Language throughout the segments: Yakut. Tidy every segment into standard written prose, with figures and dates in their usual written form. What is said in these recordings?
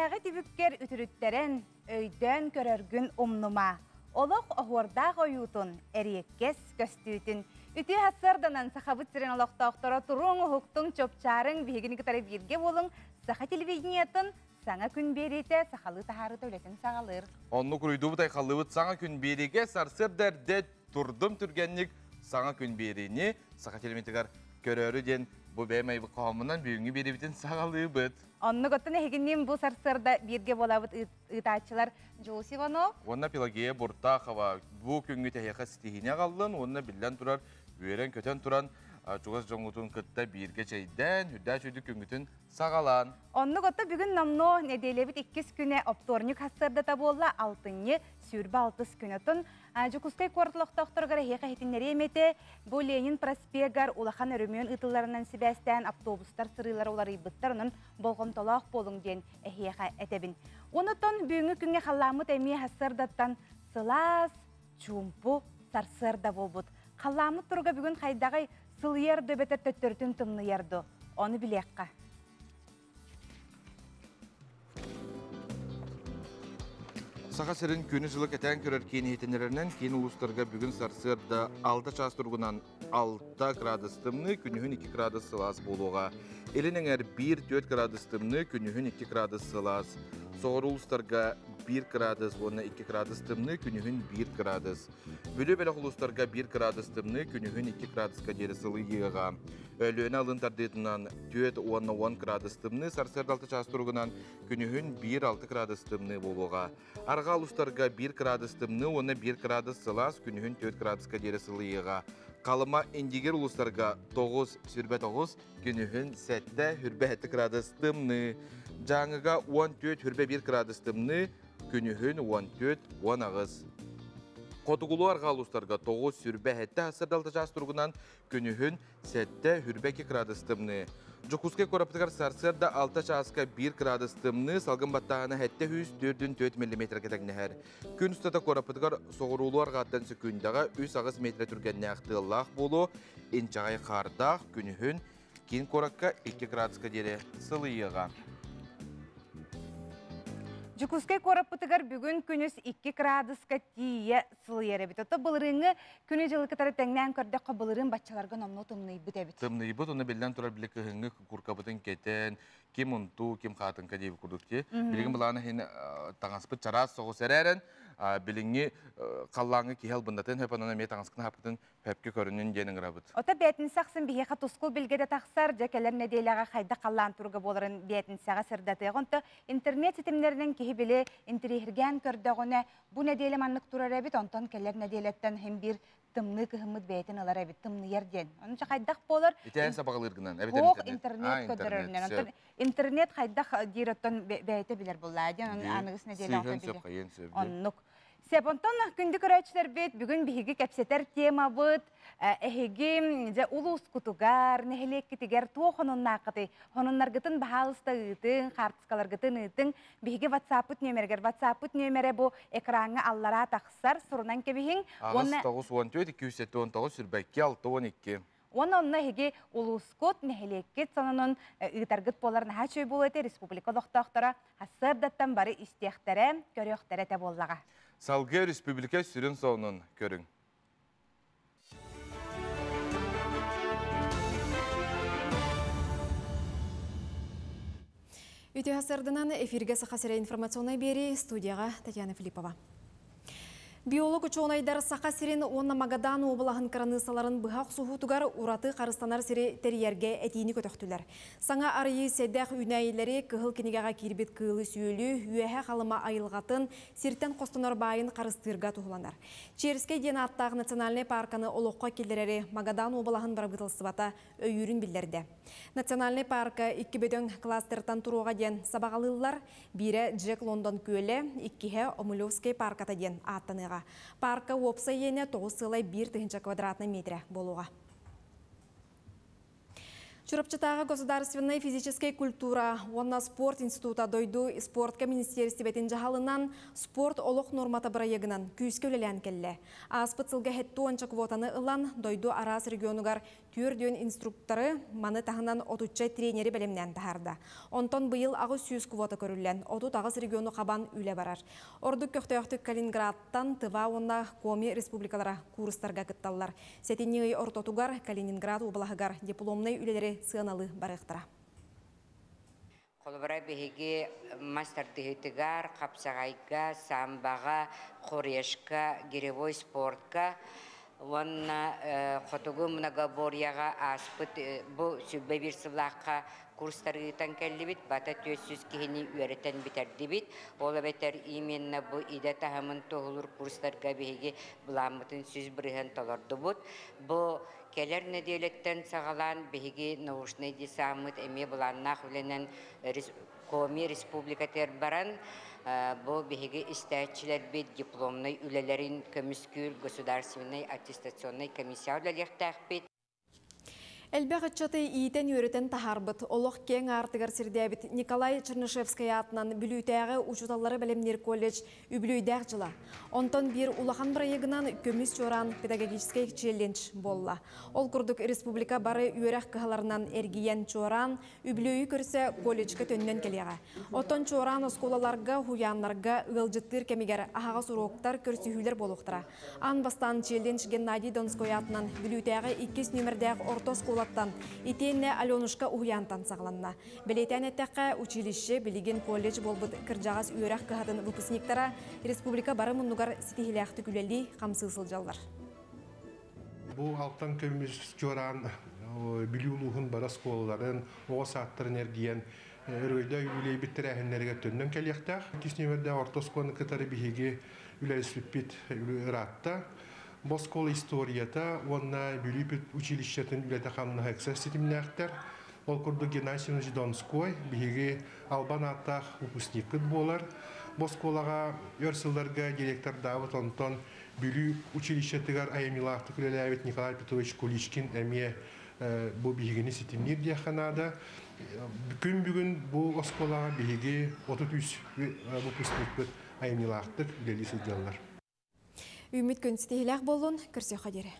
Күннээҕи түбүккэр үтүрүттэрэн, өйдөөн көрөргүн умнума. Олох оһуордаах ойуутун, эриэккэс көстүүтүн. Үтүө сарсыарданан Сахабыт сирин олохтоохторо туруҥ, уһуктуҥ, чопчаарыҥ, биһигини кытары бииргэ буолуҥ, Саха телевидениетын саҥа күн биэриитэ сахалыы таһаарыыта үлэтин саҕалыыр. Оннук уруйдуубут айхаллыыбыт саҥа күн биэриигэ сарсыарда эрдэ турдум түргэнник саҥа күн биэриини Саха телевидениетыгар көрөөрү диэн бу бэйэм айбыт хоһооммунан бүгүҥҥү биэриибитин саҕалыыбыт. Оннук оттон эһигинниин бу сарсыарда бииргэ буолабыт ыытааччылар Дьулус Иванов уонна Пелагея Буртахова бу күҥҥү тэһиэхэ ситиһиини аҕаллын уонна биллэн турар үөрэн-көтөн туран чугас дьоҥҥутун кытта бииргэ чэйдээн, үрдээх үчүгэй күҥҥүтүн саҕалаан. Оннук отто бүгүн номнуо нэдиэлэбит иккис күнэ оптуорньук сарсыардата буолла алтынньы 26 күн. Оттон Дьокуускай куорат олохтоохторугар эһиэхэ иһитиннэриэм этэ, бу Ленин проспегар улахан өрөмүөн ыытылларынан сибээстээн автобустар сырыылара уларыйбыттар, онон болҕомтолоох буолуҥ диэн эһиэхэ этэбин. Онтон бүгүҥҥү күҥҥэ халлааммыт эмиэ сарсыардаттан сылаас, чуумпу сарсыарда буолбут. Халлааммыт туруга бүгүн хайдаҕый, сылыйар да эбэтэр төттөрүтүн тымныйар ду? Ону билиэххэ. Саха сирин күнү-дьылы кэтээн көрөр киин иһитиннэрэринэн киин улуустарга бүгүн сарсыарда 6 чаас туругунан 6 градус тымныы, күнүһүн 2 градус сылаас буолуоҕа. Илин эҥэр 1-4 градус тымныы, күнүһүн 2 градус сылаас. Соҕуруу улуустарга 1 градус уонна 2 градус тымныы, күнүһүн 1 градус. Бүлүү бөлөх улуустарга 1 градус тымныы, күнүһүн 2 градуска диэри сылыйыаҕа. Өлүөнэ алын тардыытынан 4 уонна 10 градус тымныы, сарсыарда 6 чаас туругунан күнүһүн 1-6 градус тымныы буолуоҕа. Арҕаа улуустарга 1 градус тымныы уонна 1 градус сылаас, күнүһүн 4 градуска диэри сылыйыаҕа. Халыма Индигир улуустарга 9, 29, күнүһүн 7, 27 градус тымныы. Дьааҥыга 14, 21 градус тымныы, күнүһүн 14, 18. Хотугулуу арҕаа улуустарга 9, 27 сарсыарда 6 чаас туругунан күнүһүн 7, 22 градус тымныы. Дьокуускай куораппытыгар сарсыарда 6 чааска 1 градус тымныы, салгын баттааһына 704 миллиметргэ тэҥнэһэр. Күн устата куораппытыгар соҕуруулуу арҕааттан сөкүүндэҕэ 3-8 метрэ түргэннээх тыаллаах буолуо, инчэҕэй хаардаах, күнүһүн киин куоракка 2 градуска диэри сылыйыаҕа. Дьокуускай куораппытыгар бүгүн күнүс 2 градуска тиийэ сылыйар эбит. Ото былырыыҥҥы күнү-дьылы кытары тэҥнээн көрдөххө, былырыын баччаларга номнуо тымныйбыт эбит. Тымныйбыт, уонна биллэн турар били кыһыҥҥы куркабытын кэтэн, ким унтуу, ким хаатыҥка диэбит курдук дии. Билигин былаана иһин таҥаспыт чараас соҕус эрээрэн, билиҥҥи халлааҥҥа киһи албыннатын хөп онон эмиэ таҥаскын хаппытын хөпкө көрүнүн диэн ыҥырабыт. Ото бээтинсэ ахсын биһиэхэ тускул билгэтэ тахсар, дьэ кэлэр нэдиэлэҕэ хайдах халлаан туруга буоларын бээтинсэҕэ сырдатыаҕа. Онто интернет ситимнэринэн киһи били интэриэһиргээн көрдөҕүнэ, бу нэдиэлэ маннык турар эбит, онтон кэлэр нэдиэлэттэн иһин биир тымныы кыһыммыт бэйэтин ылар эбит, тымныйар диэн. Ону хайдах буолар? Итээн сабаҕалыыргынан, эбэтэр Суох, интернет көрдөрөрүнэн. Онтон интернет хайдах диир оттон бэйэтэ билэр буоллаа диэн, ону аныгыс нэдиэлэ Сыыһын сөп, хайыан сөп. Оннук. Сеп, онтон күндү көрөөччүлэрбит, бүгүн биһиги кэпсэтэр темабыт эһиги дьэ улуускутугар, нэһилиэккитигэр туох хонуннааххытый? Хонуннаргытын баһаалыста ыытыҥ, хаартыскаларгытын ыытыҥ. Биһиги WhatsApp-пыт нүөмэригэр WhatsApp-пыт нүөмэрэ бу экраҥҥа аллараа тахсар, сурунан кэбиһиҥ. Аҕыс 94 279 сүрбэкки 62. Уонна онно эһиги улуускут, нэһилиэккит сонунун ыытаргыт буолар наһаа үчүгэй буолуо этэ, республика олохтоохторо сарсыардаттан бары истиэхтэрэ, көрүөхтэрэ этэ буоллаҕа. Салгыы республика сүрүн сонунун көрүҥ. Үтүө сарсыарданан эфиргэ Саха сирэ информационнай биэрии студияҕа Татьяна Филиппова. Биолог учуонайдар Саха сирин уонна Магадан уобалаһын кыраныыссаларын быһа охсуһуутугар ураты харыстанар сири тэрийэргэ этиини көтөхтүлэр. Саҥа арыйыы сэдэх үүнээйилэри кыһыл кинигэҕэ киирбит кыылы-сүөлү, үөһэ халыма айылҕатын, сиртэн хостонор баайын харыстыырга туһуланар. Черскэй диэн ааттаах национальнай паарканы олоххо киллэрэри Магадан уобалаһын бырабыыталыстыбата өйүүрүн биллэрдэ. Национальнай паарка икки бөдөҥ кластертан туруоҕа диэн сабаҕалыыллар. Биирэ Джек Лондон күөлэ, иккиһэ Омулевскай паарката диэн ааттаныаҕа. Паарка уопсай иэнэ 9,1 тыһыынча квадратнай метрэ буолуоҕа. Чурапчытааҕы государственнай физическэй культура уонна спорт института дойду спортка министиэристибэтин дьаһалынан спорт олох нуормата бырайыагынан күүскэ үлэлээн кэллэ. Ааспыт сылга 70 квотаны ылан, дойду араас регионугар Түрдүн инструкторы маны таһынан отучча тренери бэлэмнээн таһаарда. Онтон быйыл 800 квота көрүллэн, 38 региону хабан үлэ барар. Ордук көхтөөхтүк Калининградтан Тыва уонна Коми республикалара курстарга кытталлар. Сэтинньи ый ортотугар Калининград уобалаһыгар дипломнай үлэлэри сыаналыы барыахтара. Холобура, биһиги мас тардыһыытыгар, хапсаҕайга, самбаҕа, корешка, гиревой спортка уонна хотугу многоборьеҕа ааспыт бу 21 сыллаахха курстары ыытан кэллибит, бата 400 киһини үөрэтэн бүтэрдибит. Ол эбэтэр именно бу идэ таһымын туоһулуур курстарга биһиги былааммытын 100% толордубут. Бу кэлэр нэдиэлэттэн саҕалаан биһиги научнай десаммыт эмиэ былааннаах үлэнэн Коми республикатыгар баран, бу биһиги истээччилэрбит дипломнай үлэлэрин көмүскүүр государственнай аттестационнай комиссия үлэлиэхтээхпит. Элбэх ыччаты иитэн-үөрэтэн таһаарбыт, олох киэҥ аартыгар сирдээбит Николай Чернышевскай аатынан Бүлүүтээҕи учууталлары бэлэмниир колледж үбүлүөйдээх дьыла. Онтон биир улахан бырайыагынан Көмүс чуораан педагогическай челлендж буолла. Ол курдук республика бары үөрэх кыһаларынан эргийэн чуораан үбүлүөйү көрсө колледжка төннөн кэлиэҕэ. Оттон чуораан оскуолаларга, уһуйааннарга ыалдьыттыыр кэмигэр аһаҕас уруоктар, көрсүһүүлэр буолуохтара. Аан бастаан челлендж Геннадий Донской аатынан Бүлүүтээҕи иккис нүөмэрдээх орто оскуолаттан итиэннэ Аленушка уһуйаантан саҕаланна. Бэлиэтээн эттэххэ, училище билигин колледж буолбут кырдьаҕас үөрэх кыһатын выпускниктара республика бары муннугар ситиһиилээхтик үлэлии, хамсыы сылдьаллар. Бу алтан көмүс чуораан Бүлүү улууһун бары оскуолаларын, оҕо саадтарын эргийэн өрөгөйдөөх юбилейбит тэрээһиннэригэр төннөн кэлиэхтээх. Иккис нүөмэрдээх орто оскуоланы кытары биһиги үлэлэспиппит ыраатта. Бу оскуола историята уонна Бүлүү училищетын үлэтэ-хамнаһа ыкса ситимнээхтэр. Ол курдук Геннадий Семенович Донской биһиги албан ааттаах выпускникпыт буолар. Бу оскуолаҕа өр сылларга директордаабыт, онтон Бүлүү училищетыгар айымньылаахтык үлэлээбит Николай Петрович Куличкин эмиэ бу биһигини ситимниир диэххэ наада. Күн бүгүн бу оскуолаҕа биһиги 33 выпускникпыт айымньылаахтык үлэлии сылдьаллар. Үүммүт күн ситиһиилээх буоллун, көрсүөххэ диэри.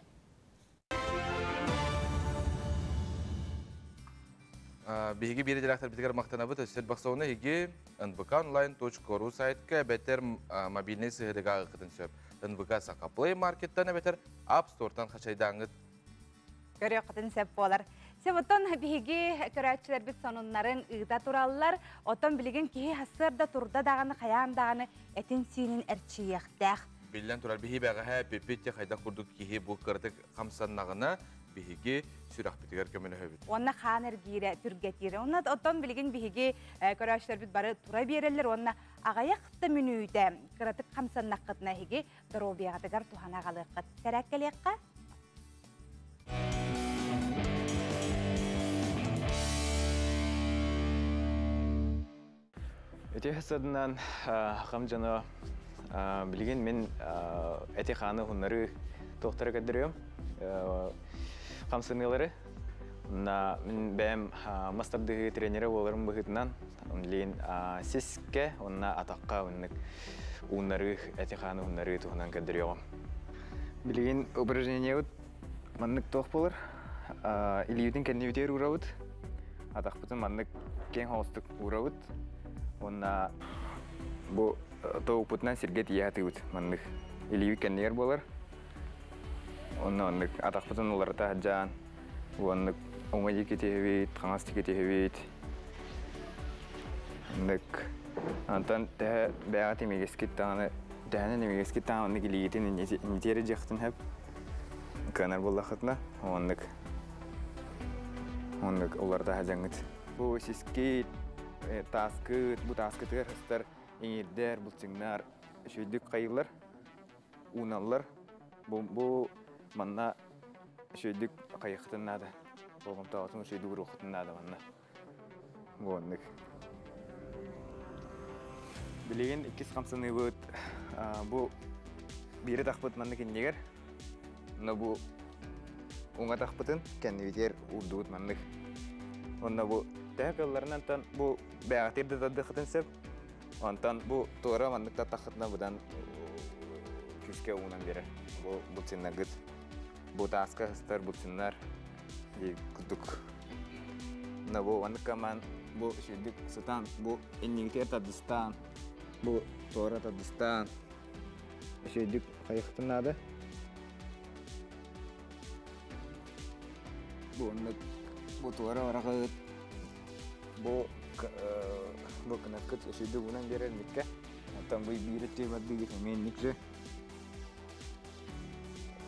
Биһиги биир директорбытыгар махтанабыт өссө бахсауна иги nbkonline.ru сайтка эбэтэр мобильный сыһыарыга ыкытын сөп. НБК Саха Play Markеттан эбэтэр App Store'тан хачайдааҥҥыт көрүөххүтүн сөп буолар. Сеп оттон биһиги көрөөччүлэрбит сонуннарын ыыта тураллар. Оттон билигин киһи сарсыарда турда даҕаны хайаан даҕаны этин-сиинин эрчийиэхтээх. Биллэн турар, биһи бэҕэһээ эппиппит хайдах курдук киһи бу кыратык хамсаннаҕына биһиги сүрэхпитигэр көмөлөһөбүт. Уонна хаан эргиирэ түргэтиирэ. Онно оттон билигин биһиги көрөөччүлэрбит бары тура биэрэллэр уонна аҕыйах да мүнүүтэ кыратык хамсаннаххытына эһиги доруобуйаҕытыгар туһана аҕалыаххыт. Сэрээккэлиэххэ. Үтүө садынан хам дьоно, билигин мин эти хааны хуннары туохтары көрдөрүөм хамсыныылары. На мин бэйэм мас тардыһыы тренерэ буоларым быһыытынан лин сиске онна атахха оннук ууннарыы эти хааны хуннарыы туһунан көрдөрүөҕүм. Билигин упражнениебыт маннык туох буолар. Илиибитин кэннибитигэр уурабыт. Атахпытын маннык киэҥ соҕустук уурабыт. Уонна бу тобукпутунан сиргэ тиийэ сатыыбыт маннык. Илиибит кэннигэр буолар. Онно оннук атахпытын уларыта сылдьан, оннук уҥа диэки түһэбит, хаҥас диэки түһэбит. Оннук антон төһө бэйэҕит имигэскит даҕаны, төһөнөн имигэскит даҕаны оннук илиигитин иннитиэри дьиэхтин сөп. Кыанар буоллаххытына, оннук оннук уларыта сылдьаҥҥыт. Бу сискит, тааскыт, бу тааскытыгар сыстар иҥиирдэр, былчыҥнар үчүгэйдик хайыыллар, ууналлар. Бу, бу манна үчүгэйдик хайыаххытын наада. Болҕомтоҕутун үчүгэйдик уруоххутун наада манна. Бу оннук. Билигин иккис хамсаныыбыт бу биири тахпыт маннык иннигэр. Онно бу уҥа тахпытын кэннибитигэр уурдубут маннык. Онно бу төһө кылларынан бу бэйэҕитигэр да тардыаххытын сөп. Онтон бу туора маннык таттаххытына быдан күүскэ уунан биэрэр. Бу булчиннаргыт, бу тааска сыстар булчиннар Курдук. На бу маннык команд бу сүрдүк сытан, бу иннигитигэр тардыстаан, бу туора тардыстаан, сүрдүк хайыхтын наада. Бу оннук бу туора бараҕыт, бу бу кынаккыт сүрдүк унан биэрэр микке. Онтон бу биир өттү бардыгыт эмиэ инник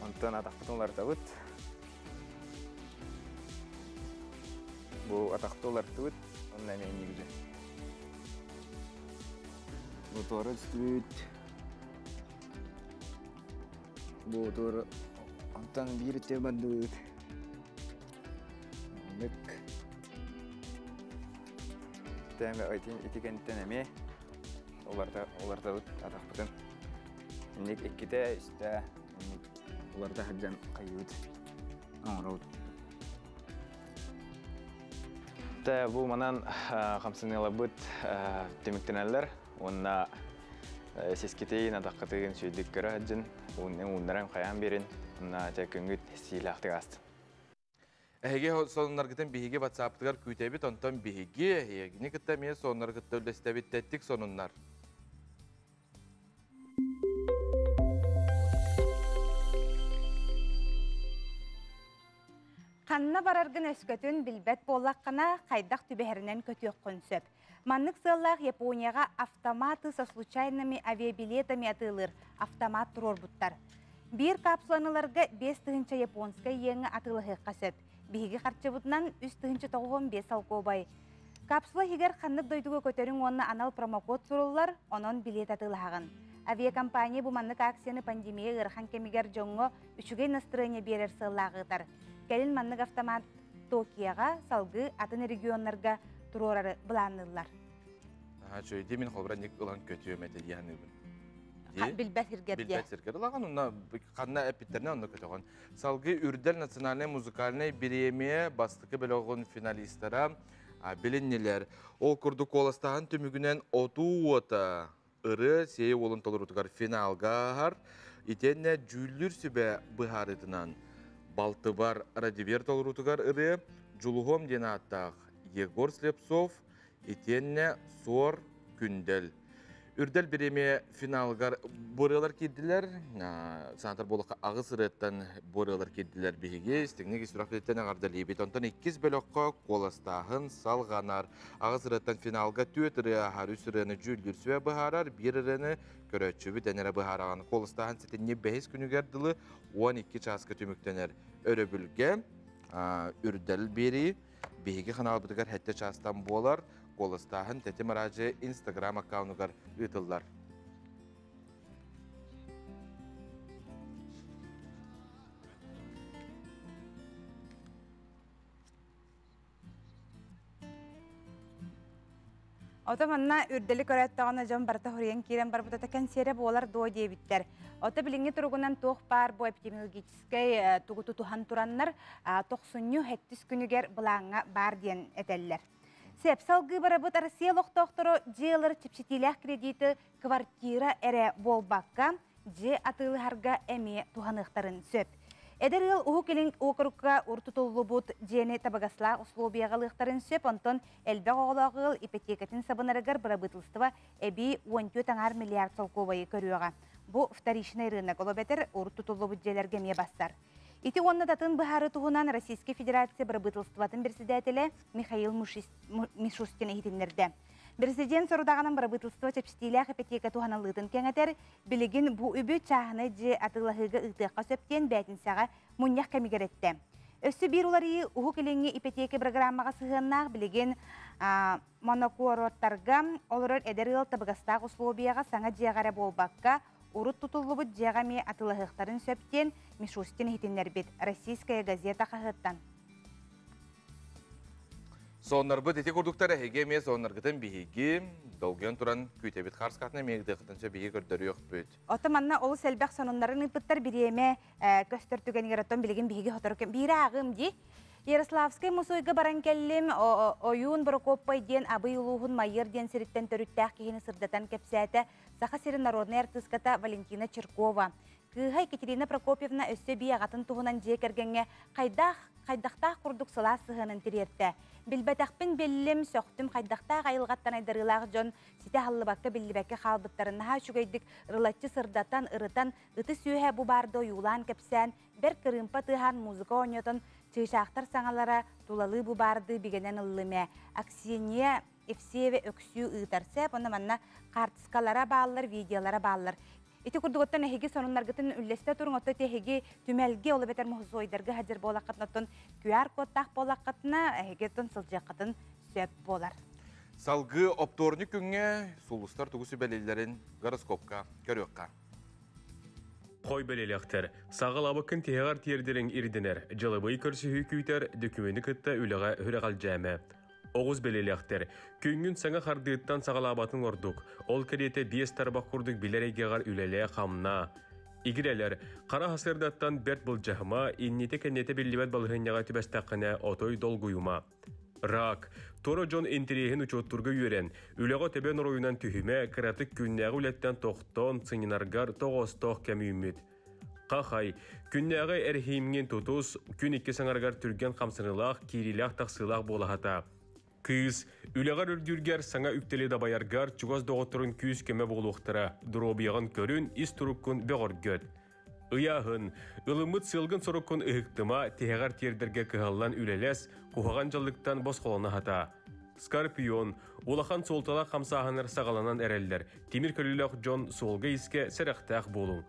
Онтон атахпытын уларытабыт. Бу атахты улартыбыт, онно эмиэ иннигиже. Бу туора түстүбүт. Бу туора онтон биир өттүгэр бардыбыт. Оннук. Тэмэ ити кэнниттэн эмиэ улартабыт атахпытын. Инник иккитэ, үстэ инник уларыта сылдьан хайыыбыт оҥоробут. Тэ бу манан хамсаныыларбыт түмүктэнэллэр уонна сискитин, атаххытын сүйдүк көрө сылдьын, ууннаран хайаан биэрин, уонна те күҥҥүт сиилээхтик аастын. Эһиги сонуннаргытын биһиги WhatsApp-тыгар күүтэбит, онтон биһиги эһигини кытта эмиэ сонуннары кытта үллэстэбит тэттик сонуннар. Ханна бараргын өскөтүн билбэт буоллаххына, хайдах түбэһэринэн көтүөххүн сөп. Маннык сыаллаах Японияҕа автоматы со случайными авиабилетами атыылыыр автомат туруорбуттар. Биир капсуланыларга 5000 японскай иэҥҥэ атыылаһыахха сөп. Биһиги харчыбытынан 3905 солкуобай. Капсула иһигэр ханнык дойдуга көтөрүҥ уонна анал промокод суруллар, онон билиэт атыылаһаҕын. Авиакомпания бу маннык акцияны пандемия ыарахан кэмигэр дьоҥҥо үчүгэй настроение биэрэр сыаллаах ыытар. Кэлин маннык автомат Токиоҕа, салгыы атын регионнарга туруорары былаанныыллар. Чөйдө мин холбура ник ылан көтүөм этэ дии саныыбын. Билбэт сиргэр Билбэт сиргэр ылаҕын, онно ханна эппиттэринэ онно көтөҕүн. Салгыы Үрдэл национальнай музыкальнай бириэмийэ бастакы бөлөҕүн финалистара билиннилэр. Ол курдук куоластааһын түмүгүнэн Отуу уота ырыа Сиэй уолун толоруутугар финалга ааһар. Итиэннэ дьүүллүүр сүбэ быһаарыытынан Балтыбар Радивер толоруутугар ырыа Дьулуһуом диэн ааттаах Егор Слепцов, итиэннэ Суор Күндэл. Үрдэл бириэмийэ финалыгар бу ырыалар киирдилэр. Санатар буоллахха, аҕыс ырыаттан бу ырыалар киирдилэр биһиги. Истиҥник ис сүрэхпититтэн эҕэрдэлиибит. Онтон иккис бөлөххө куоластааһын салҕанар. Аҕыс ырыаттан финалга түөрт ырыа аһар, үс ырыаны дьүүллүүр сүбэ быһаарар, биир ырыаны көрөөччүбүт эн эрэ быһаараҕын. Куоластааһын сэтинньи бэһис күнүгэр дылы 12 чааска түмүктэнэр. Өрөбүлгэ үрдэл биэрии биһиги ханаалбытыгар сэттэ чаастан буолар. Куоластааһын Тэтим араадьыйа Инстаграм аккаунугар ыытыллар. Ото манна үрдэли көрөөттөҕүнэ дьон барыта хоруйан киирэн барбыта кэнсиэрэ буолар дуо диэбиттэр. Ото билиҥҥи туругунан туох баар бу эпидемиологическай тугу тутуһан тураннар тохсунньу сэттис күнүгэр былааҥҥа баар диэн этэллэр. Сеп салгыы барабыт Россия олохтоохторо дьиэ ылар чэпчэтиилээх кредиты квартира эрэ буолбакка, дьиэ атыылаһарга эмиэ туһаныахтарын сөп. Эдэр ыал Уһук Илин уокурукка уртутуллубут дьиэни табыгастаах условияҕа ылыахтарын сөп, онтон элбэх оҕолоох ыал ипотекатын сабынарыгар бырабыыталыстыба эбии 14 аҥаар миллиард солкуобайы көрүөҕэ. Бу вторичный рынок, ол эбэтэр урут тутуллубут дьиэлэргэ эмиэ бассар. Ити уонна датын быһаарыы туһунан Российскай Федерация бырабыыталыстыбатын председателэ Михаил Мишустин иһитиннэрдэ. Президент сорудаҕынан бырабыыталыстыба чэпчэтиилээх ипотека туһаныллыытын кэҥэтэр, билигин бу үбү чааһынай дьиэ атыылаһыыга ыытыахха сөп диэн бээтинсэҕэ мунньах кэмигэр эттэ. Өссө биир уларыйыы Уһук Илиҥҥи ипотека программаҕа сыһыаннаах билигин монокуоруоттарга олорор эдэр ыал табыгастаах условияҕа саҥа дьиэҕэ эрэ буолбакка, урут тутуллубут дьиэҕэ эмиэ атыылаһыахтарын сөп диэн Мишустин иһитиннэрбит «Российская газета» хаһыаттан. Соннарбыт ити курдуктар эһиги эмиэ соннаргытын биһиги долгуйан туран күүтэбит харскатына эмиэ ыытыаххытын сөп биһиги көрдөрүөхпүт. Ото манна олус элбэх сонуннарын ыыппыттар бириэмэ көстөр түгэнигэр оттон билигин биһиги сотору кэм биири ааҕыым дии. Ярославскай мусуойга баран кэллим, Ойуун Борокуоппай диэн Абый улууһун Майыар диэн сириттэн төрүттээх киһини сырдатан кэпсээтэ Саха сирин народнай артыыската Валентина Чиркова. Кыыһа Екатерина Прокопьевна өссө бии аҕатын туһунан дьиэ кэргэҥҥэ хайдах хайдахтаах курдук сылаас сыһыанын тириэртэ. Билбэтэхпин биллим, сөхтүм хайдахтаах айылҕаттан айдарыылаах дьон ситэ аһыллыбакка биллибэккэ хаалбыттарын наһаа үчүгэйдик ырылаччы сырдатан, ырытан, ытыс үөһэ бу баарды ойуулаан кэпсээн, бэрт кырыымпа тыаһаан музыка оонньотон, чыычаахтар саҥалара тулалыы бу баардыы бигэнэн ыллым ээ. Аксинья Евсеева Өксүү ыытар сэп, онно манна хаартыскалара бааллар, видеолара бааллар. Ити курдук оттон эһиги сонуннаргытын үллэстэ туруҥ, оттон эһиги түмэлгэ ол эбэтэр мусуойдарга сылдьар буолаххытына, оттон QR кодтаах буолаххытына, эһиги оттон сылдьыаххытын сөп буолар. Салгыы оптуорунньук күҥҥэ сулустар тугу сүбэлииллэрин гороскопка көрүөххэ. Хой бэлиэлэхтэр. Саҕалаабыккын тиһэҕэр тиэрдэриҥ ирдэнэр. Дьылабый көрсүһүү күүтэр, дөкүмүөнү кытта үлэҕэ үрэҕэлдьээмэ. Оҕус бэлиэлэхтэр. Күҥҥүн саҥа хардыыттан саҕалаабатыҥ ордук. Ол кэриэтэ биэс тарбах курдук билэр эйгэҕэр үлэлээ-хамнаа. Игирэлэр, хара сарсыардаттан бэрт былдьаһыма, иннитэ-кэннитэ биллибэт балаһыанньаҕа түбэстэххинэ отой долгуйума. Рак. Туора дьон интэриэһин учуоттуурга үөрэн, үлэҕэ төбөн оройунан түһүмэ, кыратык күннээҕи үлэттэн тохтоон, сынньанаргар тоҕоостоох кэм үүммүт. Хахай. Күннээҕи эрэһиимҥин тутус, күн икки саҥарыгар түргэн хамсаныылаах, киириилээх-тахсыылаах буолаһата. Кыыс, үлэҕэр үрдүүргэр саҥа үктэли дабайаргар чугас доҕотторун күүс-көмө буолуохтара, доруобуйаҕын көрүн, ис туруккун бөҕөргөт. Ыйааһын, ылыммыт сыалгын-соруккун ыһыктыма, тиһэҕэр тиэрдэргэ кыһаллан үлэлэс, куһаҕан дьаллыктан босхолоно сатаа. Скорпион, улахан суолталаах хамсааһыннар саҕаланан эрэллэр, тимир көлөлөөх дьон суолга-иискэ сэрэхтээх буолуҥ.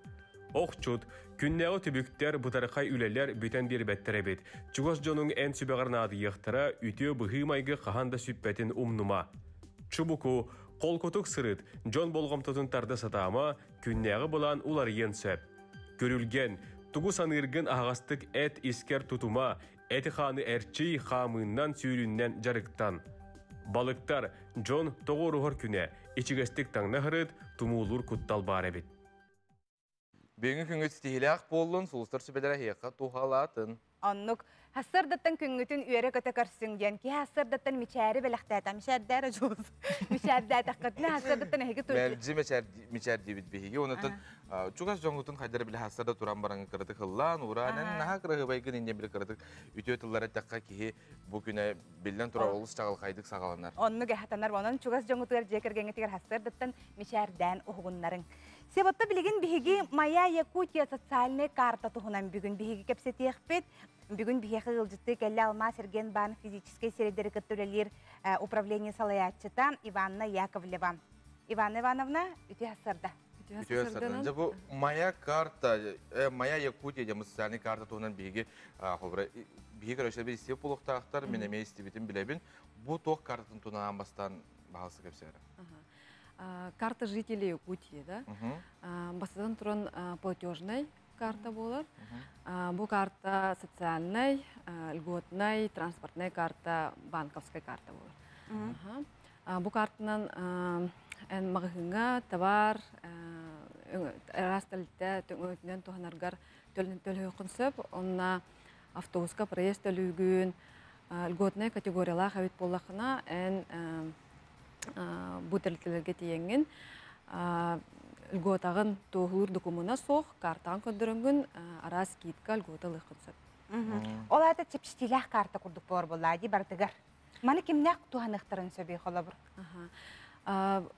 Охчут, күннээҕи түбүктэр, бытархай үлэлэр бүтэн биэрбэттэр эбит. Чугас дьонуҥ эн сүбэҕэр наадыйыахтара, үтүө быһыы-майгы хаһан да сүппэтин умнума. Чубуку, холкутук сырыт, дьон болҕомтотун тарда сатаама, күннээҕи былаан уларыйыан сөп. Көрүлгэн, тугу саныыргын аһаҕастык эт искэр тутума, эти-хааны эрчий, хаамыыннан, сүүрүүннэн дьарыктан. Балыктар, дьон тоҕуоруһар күнэ, ичигэстик таҥна сырыт, тумуулуур куттал баар эбит. Бүгүҥҥү күҥҥүт ситиһиилээх буоллун, сулустар сүбэлэрэ эһиэхэ туһалаатын. Оннук. Сарсыардаттан күҥҥүтүн үөрэ-көтө көрсүҥ диэн киһи сарсыардаттан мичээри бэлэхтээтэ. Мичээрдээр дьулус. Мичээрдээтэххитинэ сарсыардаттан эһиги тур. Мэлдьи мичээрдиибит биһиги. Онутун чугас дьоҥҥутун хайдары билэ сарсыарда туран баран кыратык ыллаан, ураан, наһаа кыраһыабайгын инньэ били кыратык үтүө тыллары эттэххэ киһи бу күнэ биллэн турар олус чаҕылхайдык саҕаланар. Оннук эһатанар. Онон чугас дьоҥҥутугар дьиэ кэргэҥҥитигэр сарсыардаттан мичээрдээн уһугуннарыҥ. Себотта билигин биһиги Моя Якутия социальная карта туһунан бүгүн биһиги кэпсэтиэхпит. Бүгүн биһиэхэ ыалдьыттыы кэллэ Алмаас Эргиэнбаан физическэй сирэйдэри кытта үлэлиир управление салайааччыта Иванна Яковлева. Иванна Ивановна, үтүө сарда. Үтүө сарда. Дьэ бу Моя карта, Моя Якутия диэн социальный карта туһунан биһиги холобура биһиги көрөччүлэр истибит буолуохтаахтар, мин эмиэ истибитин билэбин. Бу туох картатын туһунан бастаан баһалса кэпсээрэ. Карта жителей Якутии, да? Бастатан туран платежнай карта буолар. Бу карта социальный, льготный, транспортная карта, банковская карта буолар. Бу картанан эн маҕаһыыҥҥа товар араас тэрилтэ өҥөтүнэн туһанаргар төлөһүөххүн сөп. Онно автобуска проезд төлүүгүн, льготная категориялаах эбит буоллаххына, эн бу тэрилтэлэргэ тиийэҥҥин льготаҕын туоһулуур докумуона суох картаҕын көрдөрөҥҥүн араас скидка льгота ылыаххын сөп. Ол аата чэпчэтиилээх карта курдук буолар буоллаа дии барытыгар. Маны кимнээх туһаныахтарын сөбүй холобур?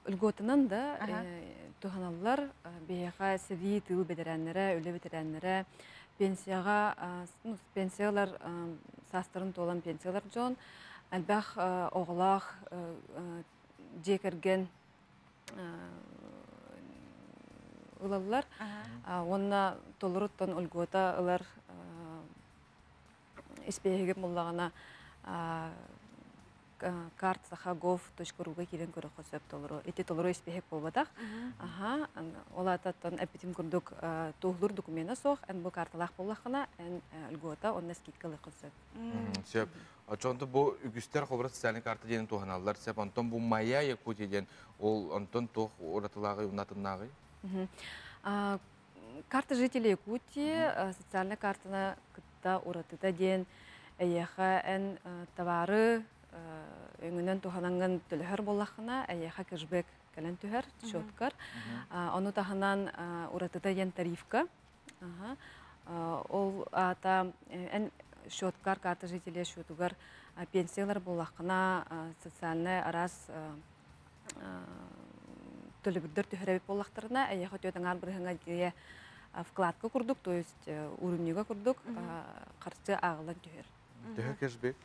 Льготанан да туһаналлар. Биһиэхэ сэрии тыыл бэтэрээннэрэ, үлэ бэтэрээннэрэ, пенсияҕа, ну, пенсиялар саастарын туолан пенсиялар дьон, элбэх оҕолоох дьиэ кэргэн ылаллар. Уонна толоруттан льгота ылар испиэһигэ буллаҕына карт сахагов.руга киирэн көрөххө сөп толору. Ити толору испиэһик буолбатах. Аха, ол аататтан эппитим курдук туоһулуур докумена суох, эн бу карталаах буоллаххына, эн льгота онно скидка ылыаххын сөп. Сөп. Очонто бу үгүстэр холобура социальный карта диэн туһаналлар сөп. Онтон бу Моя Якутия диэн ол онтон туох уратылааҕый, унатыннааҕый? Карта жителей Якутии социальная картаны кытта уратыта диэн эйиэхэ эн товары өҥөнөн туһанаҥҥын төлөһөр буоллаххына, эйиэхэ кэшбэк кэлэн түһэр счеткар. Ону таһынан уратыта диэн тарифка. Ол аата эн счеткар, карта жителя счетугар пенсиялар буоллаххына, социальный араас төлөбүрдэр түһэрэбит буоллахтарына, эйиэхэ түөт аҥаар бырыһыҥа дьиэ вкладка курдук, то есть уровньуга курдук харчы ааҕыллан түһэр. Төһө кэшбэк?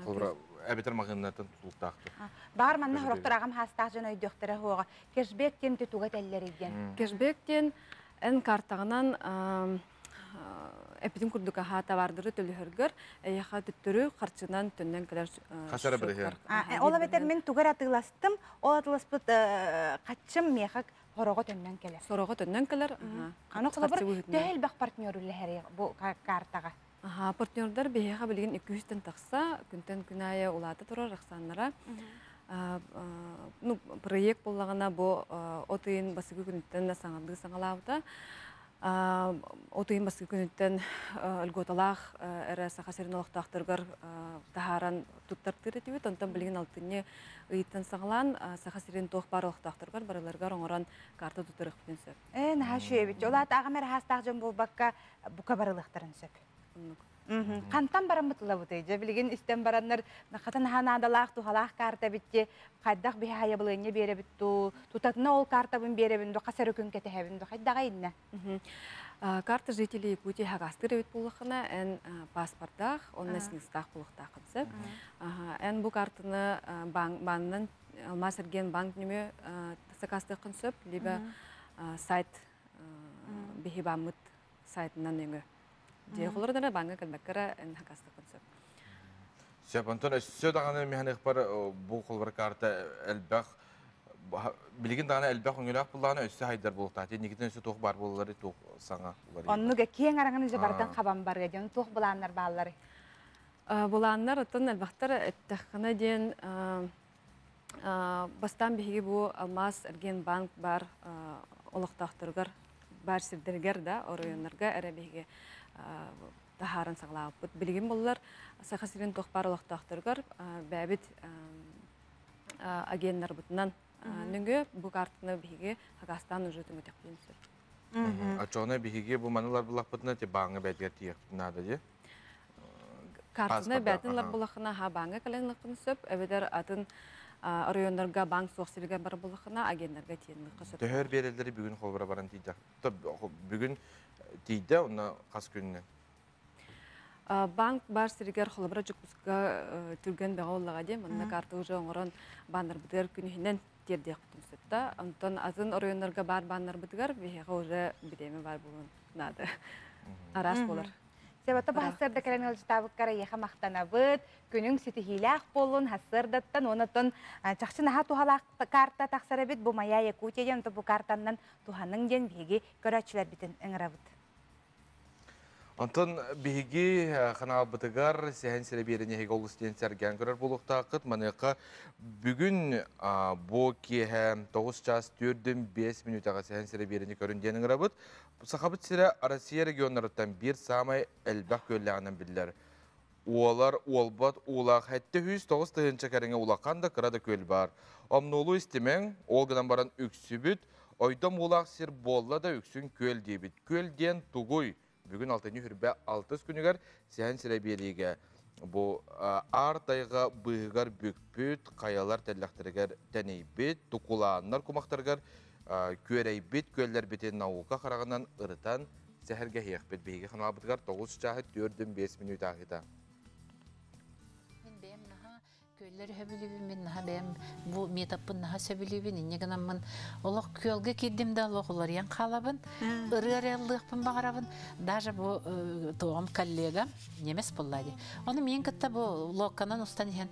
Холобура, эбэтэр маҕаһыыннартан тутулуктаахтар. Баар манна сорохтор аҕам хаастаах дьон өйдүөхтэрэ суоҕа. Кэшбэк диэн туга этэллэрий диэн. Кэшбэк диэн эн картаҕынан эпитин курдук аһаа товардары төлөһөргөр эйиэхэ төттөрү харчынан төннөн кэлэр. Хас эрэ бырыһыан. Ол эбэтэр мин тугар атыыластым, ол атыыласпыт хаччым миэхэ сороҕо төннөн кэлэр. Сороҕо төннөн кэлэр. Аны холобур төһө элбэх партнер үлэһэр бу картаҕа? Аха, партнердар биһиэхэ билигин 200-тэн тахса, күнтэн күн аайы улаата турар ахсааннара. Ну, проект буоллаҕына бу от ыйын бастакы күнүттэн саҥардыы саҥалаабыта. От ыйын бастакы күнүттэн льготалаах эрэ Саха сирин олохтоохторугар таһааран туттартыыр этибит. Онтон билигин алтынньы ыйыттан саҕалаан Саха сирин туох баар олохтоохторугар барыларыгар оҥорон карта туттарыахпытын сөп. Ээ, наһаа үчүгэй. Ол аата аҕам эрэ хаастаах дьон буолбакка бука барылыахтарын сөп. Хантан бараммыт ылабытый? Дьэ билигин истэн бараннар хата наһаа наадалаах, туһалаах карта битти. Хайдах биһи хайабылыанньа биэрэбит туу, тутатына ол картабын биэрэбин ду, хас эрэ күн кэтэһэбин ду, хайдаҕа иннэ? Карта жителей Якутии хагастыр эбит буоллаххына, эн паспордаах, онно снилстаах буолуохтааххын сөп. Эн бу картаны баннан Алмаз Эргиэн банк нөмө сакаастыаххын сөп, либо сайт биһи бааммыт сайтынан өҥө. Дьиэ холордара бааҥҥа кэлбэккэ эн хакастыккын сөп. Сөп, онтон өссө даҕаны миһаныхпар бу холбор карта элбэх билигин даҕаны элбэх өҥөлөөх буллаҕына өссө хайдар буолуохтаах. Инникитин өссө туох баар буолалары туох саҥа уларыйар. Оннуга киэҥ араҥаны дьэ бардын хабан барыа диэн туох былааннар бааллары? Былааннар оттон элбэхтэр эттэххинэ диэн бастаан биһиги бу Алмаас эргиэн банк бар олохтоохторугар бар сирдэригэр да оройуоннарга эрэ биһиги таһааран саҕалаабыппыт. Билигин буллар Саха сирин туох баар олохтоохторугар бэйэбит агеннарбытынан нөҥүө бу картаны биһиги хакастаан уже түҥэтиэхпитин сөп. Оччоҕуна биһиги бу манылар буллахпытына ти бааҥҥа бэйэтигэр тиийиэхпитин наада дии. Картаны бээтин ылар буллаххына аха бааҥҥа кэлэн ылыаххын сөп, эбэтэр атын оройуоннарга банк суох сиригэр бар буллаххына агеннарга тиийэн ылыахха сөп. Төһөр биэрэллэри бүгүн холбура баран тиийдэх. Бүгүн тиийдэ, онно хас күнүнэн? Банк бар сиригэр холобура Дьокуускайга түргэн бөҕө буоллаҕа дии. Манна карта уже оҥорон баннарбытыгар күнүһүнэн тиэрдиэхпитин сөп да. Онтон атын оройуоннарга бар баннарбытыгар биһиэхэ уже бириэмэ бар буолуон наада. Араас буолар. Себата бу хассыарда кэлэн ыалдьытаабыккар эйиэхэ махтанабыт. Күнүҥ ситиһиилээх буоллун хассыардаттан уонаттан чахчы наһаа туһалаах карта тахсар эбит. Бу Моя Якутия диэн бу картаннан туһаныҥ диэн биһиги көрөөччүлэрбитин ыҥырабыт. Онтон биһиги ханаалбытыгар сэһэн сирэ биэрэн эһиги олус диэн сэргээн көрөр буолуохтааххыт. Маныаха бүгүн бу киэһэ 9 час 4-5 мүнүүтэҕэ сэһэн сирэ биэрэни көрүн диэн ыҥырабыт. Сахабыт сирэ Россия регионнарыттан биир саамай элбэх күөллээҕинэн биллэр. Уолар, уолбат, уулаах 709 тыһыынча кэриҥэ улахан да кыра да күөл баар. Омнуолу истимэҥ, ол гынан баран үксүбүт, ойдом уулаах сир буолла да үксүн күөл диэбит. Күөл диэн тугуй? Бүгүн алтынньы хүрбэ алтыс күнүгэр сэһэн сирэ биэриигэ бу аар тайҕа быыһыгар бүкпүт, хайалар тэллэхтэригэр тэнийбит, тукулааннар кумахтарыгар күөрэйбит күөллэрбитин наука хараҕынан ырытан сэһэргэһиэхпит. Биһиги ханаалбытыгар 9 чааһы 4-5 мүнүүтэ ааһыыта. Мин бэйэм наһаа күөллэр сөбүлүүбүн, мин наһаа бэйэм бу метаппын наһаа сөбүлүүбүн, инньэ гынаммын олох күөлгэ киирдим да олох уларыйан хаалабын, ырыа ырыаллыахпын баҕарабын. Даже бу туоҕум коллегам немец буолла дии. Ону миин кытта бу локканан устан иһэн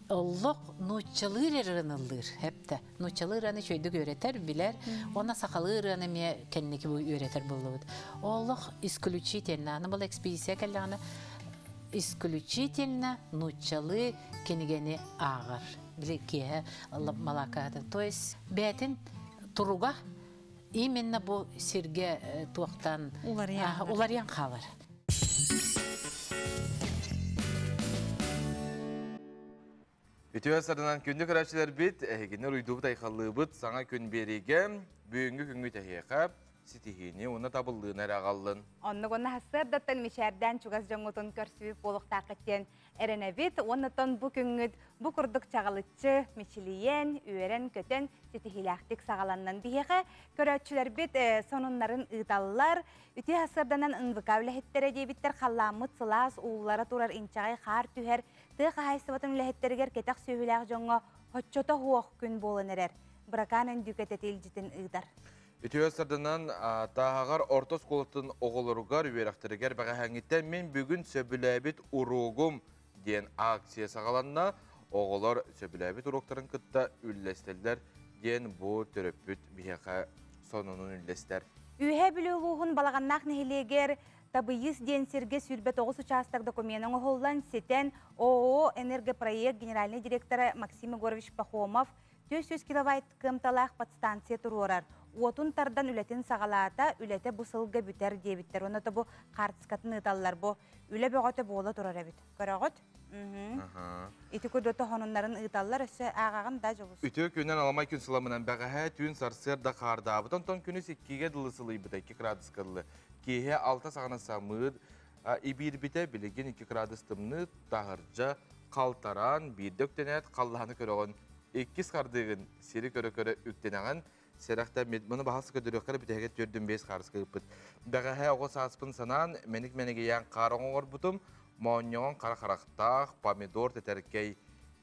олох нууччалыы ырыаныллыыр хэптэ. Нууччалыы ырыаны үчүгэйдик үөрэтэр, билэр. Уонна сахалыы ырыаны эмиэ кэнники бу үөрэтэр буоллубут. Олох исключительно, аны бұл экспедиция кэллэҕинэ исключительно нууччалыы кинигэни ааҕар. Били киэһэ малаакаһатын. То есть бээтин туруга именно бу сиргэ туохтан уларыйан хаалар. Үтүө сарынан күндү көрөөччүлэрбит, эһигини уруйдуубут айхаллыыбыт саҥа күн биэриигэ бүгүҥҥү күҥҥүт эһиэхэ ситиһиини уонна табыллыыны эрэ аҕаллын. Оннук уонна сарсыардаттан мичээрдээн чугас дьоҥҥутун көрсүбүт буолуохтааххыт диэн эрэнэбит. Уоннаттан бу күҥҥүт бу курдук чаҕылыччы мичилийэн, үөрэн-көтөн ситиһиилээхтик саҕаланнын. Биһиэхэ көрөөччүлэрбит сонуннарын ыыталлар. Үтүө сарсыарданан НВК үлэһиттэрэ диэбиттэр халлааммыт сылаас ууллара турар инчэҕэй хаар түһэр тыа хаһаайыстыбатын үлэһиттэригэр кэтэх сүөһүлээх дьоҥҥо оччото суох күн буолан эрэр. Быракаан Өндүүкэ илдьитин ыытар. Үтүө сарданан Тааһаҕар орто оскуолатын оҕолоругар үөрэхтэригэр бэҕэһээҥҥиттэн мин бүгүн сөбүлээбит уруогум диэн акция саҕаланна. Оҕолор сөбүлээбит уруоктарын кытта үллэстэллэр диэн бу төрөппүт биһиэхэ сонунун үллэстэр. Үөһээ Бүлүү улууһун Балаҕаннаах нэһилиэгэр Табыйыс диэн сиргэ 29 учаастак докумена оҥоһуллан ситэн ООО «Энергопроект» генеральнай директора Максим Егорович Пахомов 400 киловатт кыамталаах подстанция туруорар. Уотун тардан үлэтин саҕалаата, үлэтэ бу сылга бүтэр диэбиттэр. Онно бу хаартыскатын ыыталлар. Бу үлэ бөҕөтө буола турар эбит. Көрөҕүт? Ити курдук сонуннарын ыыталлар, өссө ааҕаҕын да Дьулус. Үтүө күнүнэн аламай күн сыламынан бэҕэһээ түүн сарсыарда хаардаабыт, онтон күнүс 2-гэ дылы сылыйбыта, 2 градуска дылы. Киэһэ 6 саҕана самыыр ибиирбитэ, билигин 2 градус тымныы, таһырдьа халтараан, биирдэ үктэнээт халлааны көрөҕүн, иккис хардыыгын сири көрө-көрө үктэнэҕин, сэрэхтэммит. Мұны баһасы көдөрүөххэ бүтэһигэ 4-5 хаарыска ыыппыт. Бэҕэһээ оҕо сааспын санаан, мэник-мэнигийээн хаар оҥорбутум, моонньоҕон хара харахтаах, помидор тэтэркэй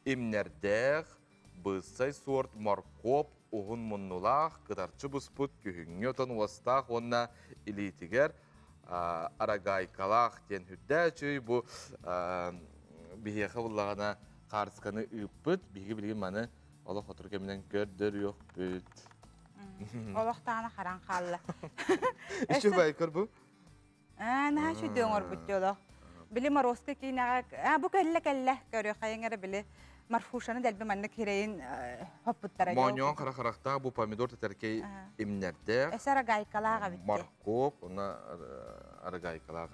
имнэрдээх, быссай суорт моркуоп уһун муннулаах, кытарчы буспут күһүҥҥү отон уостаах уонна илиитигэр арагайкалаах диэн үрдээчүй бу биһиэхэ буллаҕына хаарысканы ыыппыт. Биһиги билигин маны олох отур кэминэн көрдөрүөхпүт. Олох таана харан хаалла. Үчү байкыр бу. Наһаа үчүгэй оҥорбут дьоло. Били Морозко киинэҕэ бу кэллэ-кэллэ көрүөххэйиҥ эрэ били Марфушаны дэлби маннык хирэйин хоппуттара. Моонньоон хара харахтаах бу помидор тэтэркэй имнэрдээх. Өссө арагайкалаах эбит. Моркуоп, уна арагайкалаах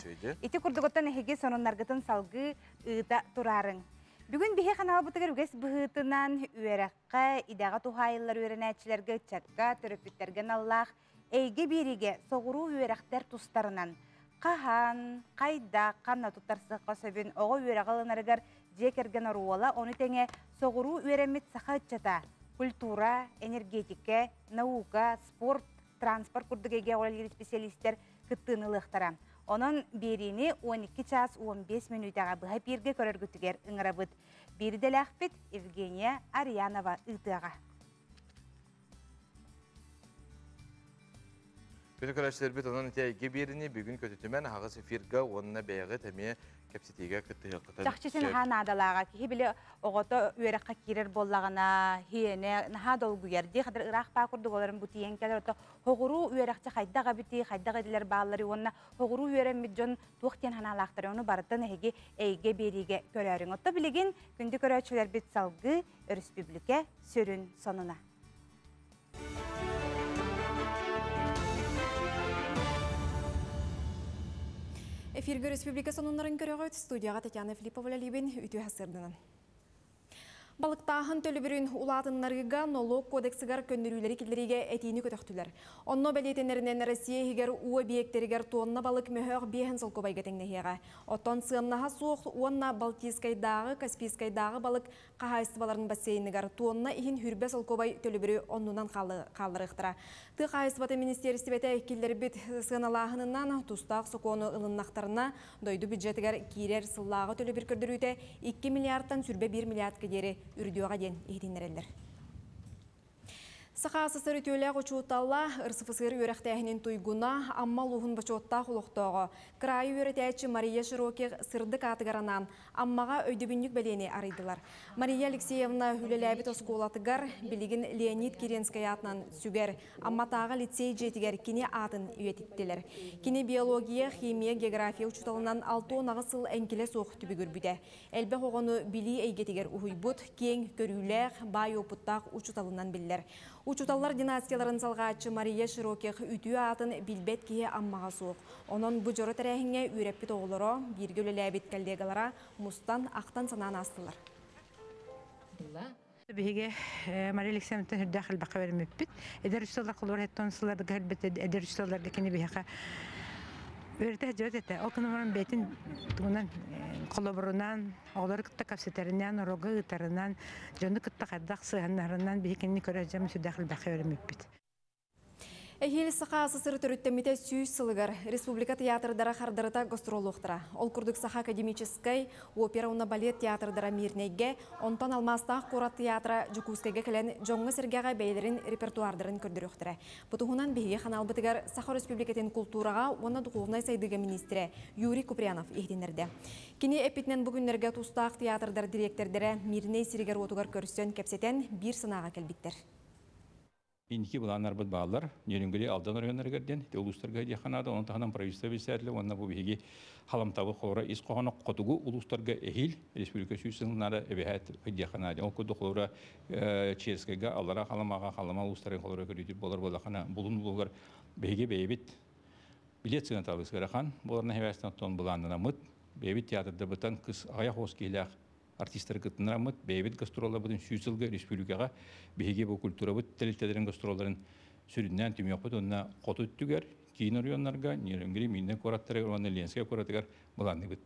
үчүгэй. Ити курдугуттан эһиги сонуннаргытын салгыы ыыта тураарыҥ. Бүгүн биһи ханаалбытыгар үгэс быһыытынан үөрэххэ, идэҕэ туһаайыллар үөрэнээччилэргэ, ыччакка, төрөппүттэргэ аналлаах эйгэ биэриигэ соҕуруу үөрэхтэр тустарынан хаһан, хайдах, ханна туттарсыахха сөбүн оҕо үөрэҕи ылынарыгар дьиэ кэргэн оруола, ону тэҥэ соҕуруу үөрэммит саха ыччата культура, энергетика, наука, спорт, транспорт курдук эйгэ үлэлиир специалистэр кыттыыны ылыахтара. Онон биэриини 12 час 15 мүнүүтэҕэ быһа эпииргэ көрөргүтүгэр ыҥырабыт. Биирдэлээхпит Евгения Арьянова ыытыаҕа. Күнү көрөөччүлэрбит онон ити эйгэ биэриини бүгүн көтүтүмэн аһаҕас эфиргэ уонна бэйэҕит эмиэ кэпсэтиигэ кыттыһыаххытын Чахчы син наһаа наадалааҕа. Киһи били оҕото үөрэххэ киирэр буоллаҕына, хиэнэ наһаа долгуйар дии. Хадыр ыраах баа курдук олорон бу тиийэн кэлэр. Ото хоҕуруу үөрэхчэ хайдах эбитий, хайдах идэлэр баалларый уонна хоҕуруу үөрэммит дьон туох диэн санаалаахтарый, ону барытын эһиги эйгэ биэриигэ көрөөрүҥ. Отто билигин күндү көрөөччүлэрбит салгыы өрөспүүбүлүкэ сүрүн сонуна. Эфиргэ республика сонуннарын көрөҕүт, студияҕа Татьяна Филиппова үлэлиибин, үтүө сарсыарданан. Балыктааһын төлөбүрүн улаатыннарыыга нолуок кодексыгар көннөрүүлэри киллэриигэ этиини көтөхтүлэр. Онно бэлиэтэнэринэн Россия иһигэр уу объектэригэр тонна балык мөһөөх биэһэн солкуобайга тэҥнэһиэҕэ. Оттон сыаннаһа суох уонна Балтийскайдааҕы, Каспийскайдааҕы балык хаһаайыстыбаларын бассейныгар тонна иһин хүрбэ солкуобай төлөбүрү оннунан хаалларыахтара. Тыа хаһаайыстыбатын министиэристибэтэ киллэрбит сыаналааһынынан тустаах сокуону ылыннахтарына дойду бюджетыгар киирэр сыллааҕы төлөбүр көрдөрүүтэ 2 миллиардтан сүрбэ 1 миллиардка диэри үрдүөҕэ диэн иһитиннэрэллэр. Саха СССР үтүөлээх учуутала, РСФСР үөрэхтээһинин туйгуна, Амма улууһун бочуоттаах олохтооҕо, кыраайы үөрэтээччи Мария Широких сырдык аатыгар анаан Аммаҕа өйдөбүнньүк бэлиэни арыйдылар. Мария Алексеевна үлэлээбит оскуолатыгар билигин Леонид Киренскэй аатынан сүгэр Амматааҕы лицей дьиэтигэр кини аатын үйэтиттилэр. Кини биология, химия, география учууталынан 68 сыл эҥкилэ суох түбүгүрбүтэ. Элбэх оҕону билии эйгэтигэр уһуйбут, киэҥ көрүүлээх, баай уопуттаах учууталынан биллэр. Учууталлар династияларын салҕааччы Мария Широких үтүө аатын билбэт киһи Аммаҕа суох. Онон бу дьоро тэрээһиҥҥэ үөрэппит оҕолоро, бииргэ үлэлээбит коллегалара мустан, ахтан санаан аастылар. Биһиги Мария Алексеевнаттан үрдээх элбэххэ бэриммиппит. Эдэр учууталлар холобур хэттон сылларга хэлбит эдэр учууталларга кини биһиэхэ үөрэтэ сылдьыбат этэ. Ол гынан баран бэйэтин тугунан холобурунан, оҕолору кытта кэпсэтэринэн, уруога ыытарынан, дьону кытта хайдах сыһыаннаһарынан биһи кинини көрө сылдьан сүрдээх элбэххэ үөрэммиппит. Эһиил Саха АССР төрүттэммитэ 100 сылыгар республика театрдара хардарыта гастроллуохтара. Ол курдук Саха академическай опера уонна балет театрдара Мирнэйгэ, онтон Алмаастаах куорат театра Дьокуускайга кэлэн дьоҥҥо-сэргэҕэ бэйэлэрин репертуардарын көрдөрүөхтэрэ. Бу туһунан биһиги ханаалбытыгар Саха Өрөспүүбүлүкэтин култуураҕа уонна духовнай сайдыыга миниистирэ Юрий Куприянов иһитиннэрдэ. Кини эппитинэн бу күннэргэ тустаах театрдар дириэктэрдэрэ Мирнэй сиригэр-уотугар көрсөн кэпсэтэн биир санааҕа кэлбиттэр. Инники былааннарбыт бааллар. Нерюнгри Алдан оройуоннарыгар диэн ити улуустарга диэххэ наада. Онон таһынан правительство председателэ уонна бу биһиги халамтабы холоро ис хоһооно хотугу улуустарга эһиил республика сүүс сылыннара эбэһээт диэххэ наада. Ол курдук холоро Черскэйгэ Аллара Халымаҕа Халыма улуустарын холоро көрүүтүр буолар буоллахына Булун улууһугар биһиги бэйэбит билет сыаната алыс ыарахан буоларына хэбээстэн оттон былааннанаммыт бэйэбит театрдарбытан кыс аҕыйах оҕус киһилээх артистары кыттыннараммыт, бэйэбит гастролларбытын сүүс сылга республикаҕа биһиги бу культурабыт тэрилтэлэрин гастролларын сүрүннээн түмүөхпүт уонна хоту өттүгэр, киин оройуоннарга, Нерюнгри, Миирнэй куораттарыгар уонна Ленскэй куоратыгар былаанныыбыт.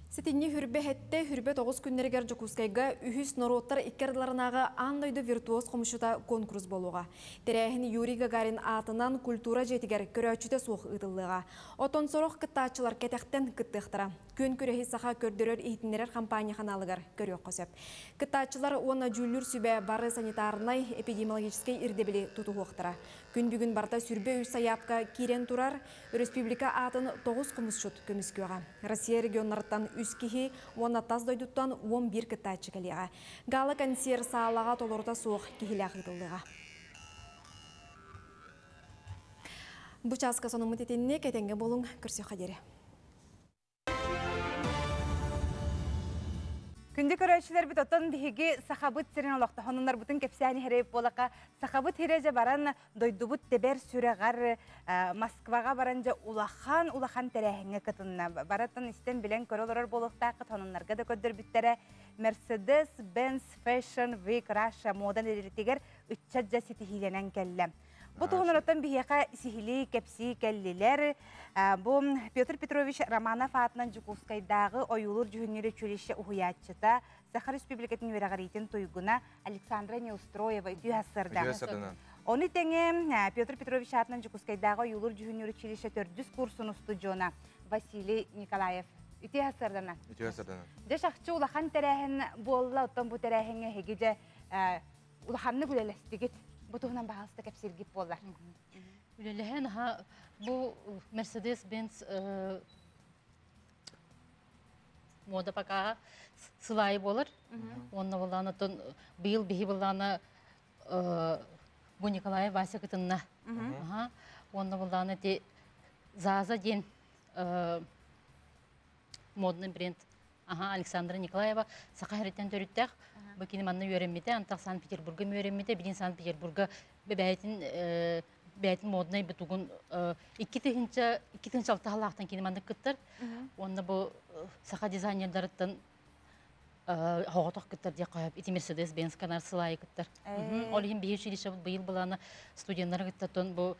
Сэтинньи хүрбэ хэттэ хүрбэ тоҕус күннэригэр Дьокуускайга үһүс норуоттар икки ардыларынааҕы аан дойду виртуоз хомусчута конкурс буолуоҕа. Тэрээһин Юрий Гагарин аатынан культура дьиэтигэр көрөөччүтэ суох ыытыллыаҕа. Оттон сорох кыттааччылар кэтэхтэн кыттыахтара. Күөн күрэһи саха көрдөрөр-иһитиннэрэр хампаанньа ханаалыгар көрүөххэ сөп. Кыттааччылар уонна дьүүллүүр сүбэ бары санитарнай, эпидемиологическай ирдэбили тутуһуохтара. Күн бүгүн барыта сүрбэ үс сайаапка киирэн турар, өрөспүүбүлүкэ аатын тоҕус хомусчут көмүскүөҕэ. Россия регионнарыттан үс киһи уонна тас дойдуттан 11 кыттааччы кэлиэҕэ. Гала-консерв саалаҕа толорута суох киһилээх ыытыллыаҕа. Бу чааска сонуммут итинник, этэҥҥэ буолуҥ, көрсүөххэ диэри. Күндү көрөөччүлэрбит оттон биһиги Сахабыт сирин олохтоһонуннарбытын кэпсээн иһэрэй буолака Сахабыт сирэ дьэ баран дойдубут тэбэр сүрэҕэр Москваҕа баран дьэ улахан улахан тэрээһиҥҥэ кытынна. Баратын истэн билэн көрө олорор буолуохтааххыт сонуннарга да көрдөрбүттэрэ Mercedes Benz Fashion Week Russia мода нэдиэлэтигэр ыччат дьэ ситиһиилэнэн кэллэ. Бу туһунан оттон биһиэхэ сиһилии кэпсии кэллилэр. Бу Петр Петрович Романов аатынан Дьокуускайдааҕы ойуулуур дьүһүннүүр училище уһуйааччыта, Саха Республикатын үөрэҕириитин туйгуна Александра Неустроева үтүө сарсыарда. Ону тэҥэ Петр Петрович аатынан Дьокуускайдааҕы ойуулуур дьүһүннүүр училище төрдүс курсун устудьуона Василий Николаев. Үтүө сарсыарданан. Үтүө сарсыарданан. Дьэ чахчы улахан тэрээһин буолла, оттон бу тэрээһиҥҥэ эһиги дьэ улаханнык үлэлэстигит. Бу туһунан баһаалыста кэпсииргит буоллар. Үлэлэһэн аха бу Mercedes-Benz мода пока сылайы болар. Онна буллаана тон быйыл биһи буллаана бу Николаев Вася кытынна. Онна буллаана ти Заза диэн модный бренд Аха, Александра Николаева саха хэриттэн төрүттээх. Бу кини манна үөрэммитэ, антах Санкт-Петербурга үөрэммитэ, билин Санкт-Петербурга бэйэтин бэйэтин моднай бутугун 2000 алта кини маннык кыттар. Уонна бу саха дизайнердарыттан хоҕотох кыттар диэх хоһоп ити Мерседес Бенз канар сылайы кыттар. Ол иһин биһи училищебыт быйыл былаана студенттары кыттар бу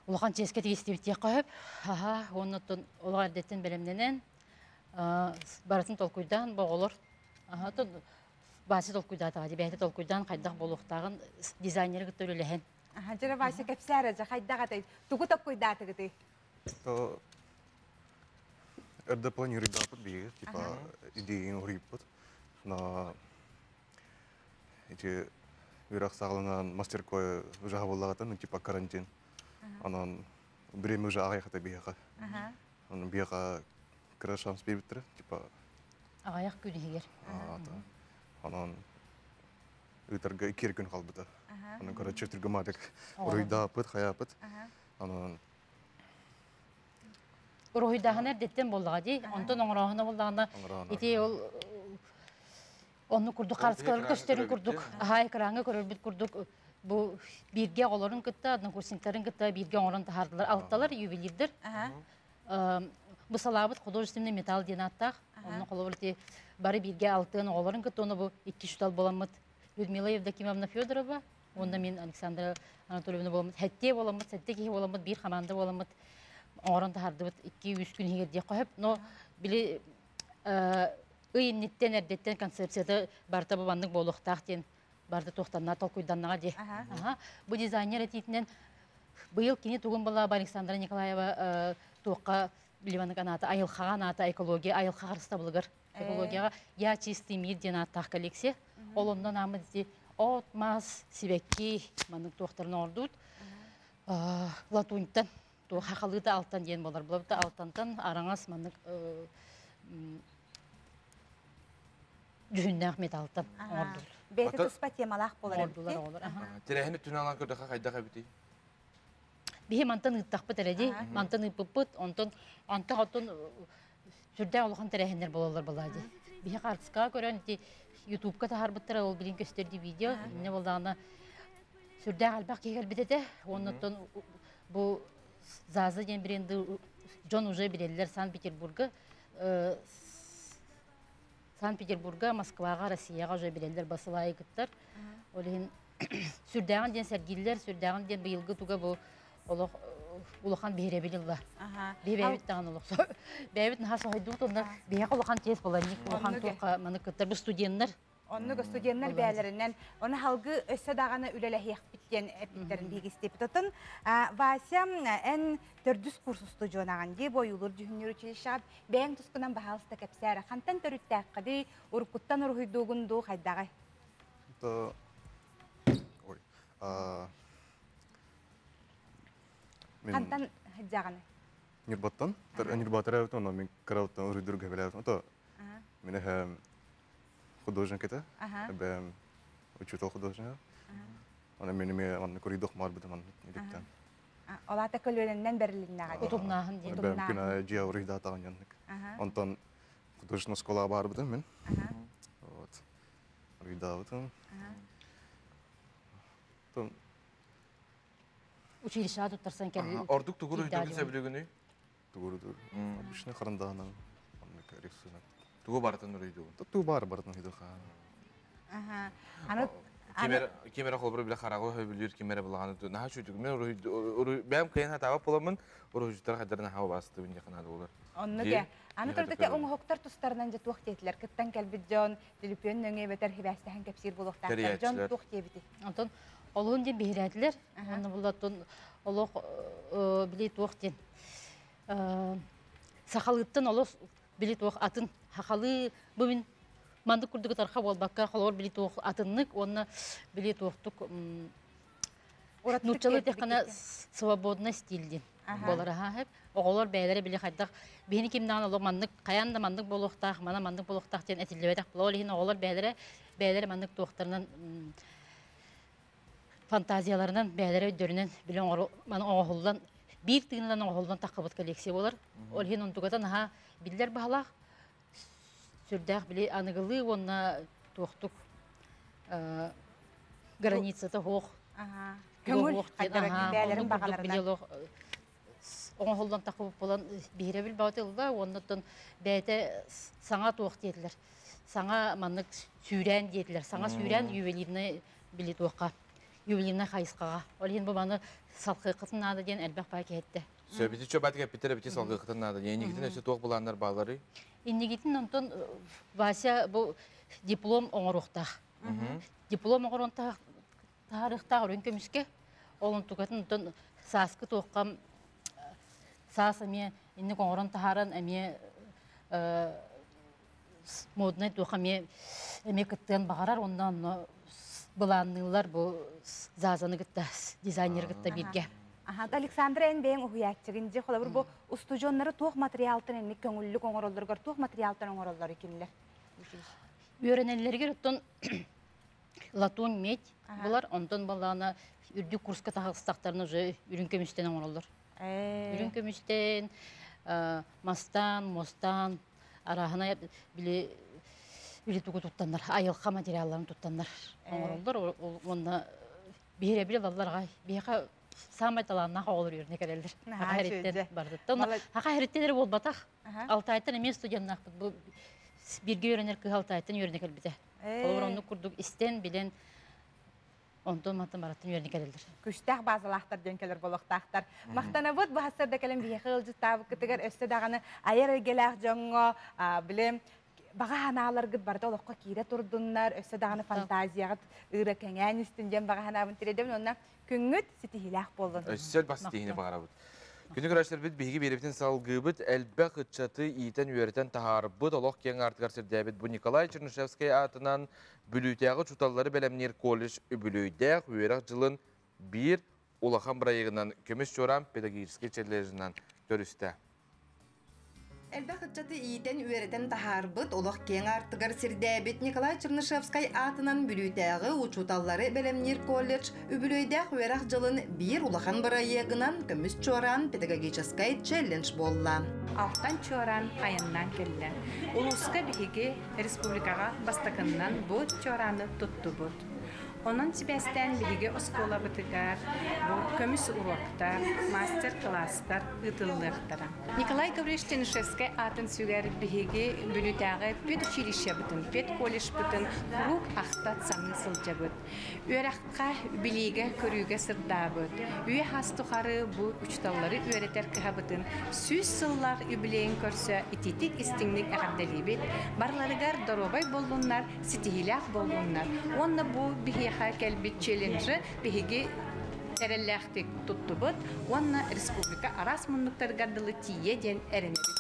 улахан чиэскэ тигистибит диэх хоһоп. Аха, уонна олох эрдэттэн бэлэмнэнэн барытын толкуйдаан боҕолор Вася толкуйдаатаҕа бэйэтэ толкуйдаан хайдах буолуохтааҕын дизайнеры кытта үлэлэһэн. Дьэ Вася кэпсээр дьэ хайдах этэй тугу толкуйдаатыгытый? То эрдэ планируйдааппыт биһиги типа идеяны уруйбут но эти үөрэх саҕаланан мастерской уже буоллаҕата ну типа карантин онон время уже аҕыйахата биһиэхэ онон биһиэхэ кыра шанс биэрбиттэрэ типа аҕыйах күн иһигэр онон ыытарга икки күн хаалбыта онон короче түргэматык уруйдааппыт хайааппыт онон уруһуйдааһына эрдэттэн буоллаҕа дии онтон оҥорооһуна буоллаҕына ити ол онну курдук харыскалар көстөрүн курдук аһаа экраҥҥа көрөрбүт курдук бу бииргэ оҕолорун кытта однокурсниктарын кытта бииргэ оҥорон таһаардылар алталар ювелирдэр бу салаабыт художественный металл диэн ааттаах онно холобур ити Бары бииргэ алтыан оҕолорун кытта оны бу икки шутал боламмыт Людмила Евдокимовна Федорова, уонна мин Александра Анатольевна боламмыт, хэттиэ боламмыт, сэтте киһи боламмыт, биир хамаанда боламмыт оҥорон таһардыбыт 2-3 күн иһигэр диэх хөп. Но били ый инниттэн эрдэттэн концепцията барыта бу маннык буолуохтаах диэн барыта туохтанна толкуйданнаҕа дии. Бу дизайнер этиитинэн быйыл кини тугун балаба Александра Николаева туохха билиманык анаата айылхаҕа анаата экология айылха харыстабылыгар экологияҕа «Я чистый мир» диэн ааттаах коллекция. Ол оннон ааммыт ити от, мас, сибэкки маннык туохтарын оҥордубут. Латуньтан туох хахалыыта алтан диэн болар. Булабыта алтантан араҥас маннык дьүһүннээх металлтан оҥордулар. Бэйэтэ туспа темалаах болар Оҥордулар оҕолор. Тэрээһин өттүнэн алан көрдөхө хайдах эбитий? Биһи мантан ыыттахпыт эрэ дии. Мантан ыыппыппыт, онтон антах оттон сүрдээх улахан тэрээһиннэр буолаллар балаа дии. Биһи хаартыскаҕа көрөн ити Ютубка таһаарбыттара ол билин көстөр дии видео. Иннэ буоллаҕына сүрдээх элбэх киһи кэлбит этэ. Оннуттан бу Заза диэн бренды дьон уже билэллэр Санкт-Петербурга. Санкт-Петербурга, Москваҕа, Россияҕа уже билэллэр басылайы кыттар. Ол иһин сүрдээҕин диэн сэргииллэр, сүрдээҕин диэн быйылгы туга бу олох улахан биһирэбил ылла. Биһирэбит даҕаны олох. Бэйэбит наһаа соһуйдубут онно биһиэхэ улахан чиэс буоланник улахан туохха маны кыттар бу студеннар. Оннук студеннар бээлэринэн оны халгы өссө даҕаны үлэлэһиэхпит диэн эппиттэрин биһиги истиппит. Отон Вася эн төрдүс курс устудьуонаҕын дии бойулур дьүһүннүүр училищеҕа бэйэҥ тускунан баһаалыста кэпсээр. Хантан төрүттээххиди, уруккуттан уруһуйдуугун дуу хайдаҕай? Это... Ой. Мен Хантан сылдьаҕыный? Ньурбаттан. Ньурба төрөөбүтүм, онон мен кырабыттан уруйдурга билээбитим. Ото мен эһэм художник этэ. Эбэм учуутал художник. Онон мен эмиэ манна куруйдух маарбытым манна иликтэн. Ол аата көлүөнэннэн бэрилиннэҕэ дии. Утумнааһын диэн. Эбэм күн аайы дьиэ уруйдаатаҕын яннык. Онтон художественный школаҕа баарбытым мен. Вот. Уруйдаабытым. Училищеҕа туттарсан кэлли. Ордук тугу уруйдуугун сөбүлүүгүнүй? Тугу уруйдуур? Обычный харандаһынан оннук рисунок. Тугу барытын уруйдуугун? Тугу баар барытын уруйдууха. Аны Ким эрэ холобура билэ хараҕы сөбүлүүр, ким эрэ былаҕаны наһаа чүүтүк. Мен уруй бэйэм кыайан хатаабат буоламмын, уруһуйдьуттар хайдарын наһаа убаастыыбын диэххэ наада буолар. Оннук Аны турда оҥоһуктар тустарынан дьэ туох диэтилэр? Кыттан кэлбит дьон төлөпүөн нөҥүө эбэтэр хибээстэһэн кэпсиир буолуохтаахтар. Дьон туох диэбитий? Онтон олуһун диэн биһирээтилэр. Онно буллаттан олох били туох диэн сахалыыттан олус били туох атын хахалыы бу мин маннык курдук тарха буолбакка холоор били туох атыннык уонна били туохтук нууччалыы эттэххинэ свободный стиль диэн буолар аһаа оҕолор бэйэлэрэ били хайдах биһини кимнээн олох маннык хайаан да маннык буолуохтаах мана маннык буолуохтаах диэн этиллибэтэх ол иһин оҕолор бэйэлэрэ бэйэлэрэ маннык туохтарынан фантазияларынан бэйэлэрэ өйдөрүнэн били маны оҥоһуллан биир тыынынан оҥоһуллан таххыбыт коллекция буолар ол иһин онтугата наһаа биллэр баһалаах сүрдээх били аныгылыы уонна туохтук границата суох көҥүл бэйэлэрин баҕаларынан оҥоһуллан таххыбыт буолан биһирэбил баҕата ылла уонна бэйэтэ саҥа туох диэтилэр саҥа маннык сүүрээн диэтилэр саҥа сүүрээн ювелирный били туохха ювелирный хайысхаҕа ол иһин бу маны салҕыаххытын наада диэн элбэх баа киһиттэ Сөбүтү чөбат кэппиттэр эбити салгыаххытын наада. Иннигитин өссө туох былааннар бааларый? Иннигитин онтон Вася бу диплом оҥоруохтаах. Диплом оҥорон таһаарыахтаах үрүҥ көмүскэ. Ол онтукатын онтон сааскы туохха саас эмиэ инник оҥорон таһааран эмиэ моднай туохха эмиэ эмиэ кыттыан баҕарар онно онно былаанныыллар бу Зазаны кытта дизайнеры кытта бииргэ. Александра эн бэйэҥ уһуйааччыгын дьэ холобур бу устудьуоннары туох материалтан энник көҥүллүк оҥороллоругар туох материалтан оҥороллор кинилэр? Үөрэнэллэригэр оттон латунь медь булар, онтон балаана үрдүк курска таһыстахтарына уже үрүҥ көмүстэн оҥороллор. Үрүҥ көмүстэн, мастан, мостан, арааһына били били тугу туттаннар, айылха материалларын туттаннар оҥороллор. Уонна биһирэбил ылаллар аҕай. Биһиэхэ саамай талааннаах оҕолор үөрэнэ кэлэллэр. Хаха эриттэн бардыттан. Хаха эриттэн эрэ буолбатах. Алтайтан эмиэ студеннаахпыт. Бу Бирге үйренер кыһа Алтайтан үйренер кэлбитэ. Олор оннук курдук истен, билен, онтон мантан бараттан үйренер кэлэллэр. Күштээх базалаахтар диэн кэлэр болохтаахтар. Махтанабыт бу хассарда кэлэн биһиэхэ ыалдьыттаабыккытыгар өссө даҕаны айар эйгэлээх дьоҥҥо билим баҕа санааларгыт барыта олоххо киирэ турдуннар, өссө даҕаны фантазияҕыт ыыра кэҥээн истин диэн баҕа санаабын тириэдэбин уонна күҥҥүт ситиһиилээх буоллун. Өссө элбэх ситиһиини баҕарабыт. Күнү көрөөччүлэрбит биһиги биэрэбитин салгыыбыт, элбэх ыччаты иитэн-үөрэтэн таһаарбыт, олох киэҥ аартыгар сирдээбит бу Николай Чернышевскай аатынан Бүлүүтээҕи учууталлары бэлэмниир колледж үбүлүөйдээх үөрэх дьылын биир улахан бырайыагынан Көмүс чуораан педагогическай челленджинэн көрүстэ. Элбэх ыччаты иитэн-үөрэтэн таһаарбыт, олох киэҥ аартыгар сирдээбит Николай Чернышевскай аатынан Бүлүүтээҕи учууталлары бэлэмниир колледж үбүлүөйдээх үөрэх дьылын биир улахан бырайыагынан Көмүс чуораан педагогическай челлендж буолла. Алтан чуораан айаннаан кэллэ. Улууска биһиги республикаҕа бастакыннан бу чуорааны туттубут. Онон сибээстээн биһиги оскуолабытыгар бу көмүс уруоктар, мастер-класстар ыытыллыахтара. Николай Гаврилович Чернышевскай аатын сүгэр биһиги Бүлүүтээҕи педучилищебытын, педколледжпытын куруук ахта саныы сылдьабыт. Үөрэххэ, билиигэ, көрүүгэ сырдаабыт. Үйэ хас тухары бу учууталлары үөрэтэр кыһабытын 100 сыллаах юбилейын көрсө итиитик истиҥник эҕэрдэлиибит. Барыларыгар доруобай буоллуннар, ситиһиилээх буоллуннар. Уонна бу биһиэхэ кэлбит челленджи биһиги эрэллээхтик туттубут уонна республика араас муннуктарыгар дылы тиийэ диэн эрэнэбит.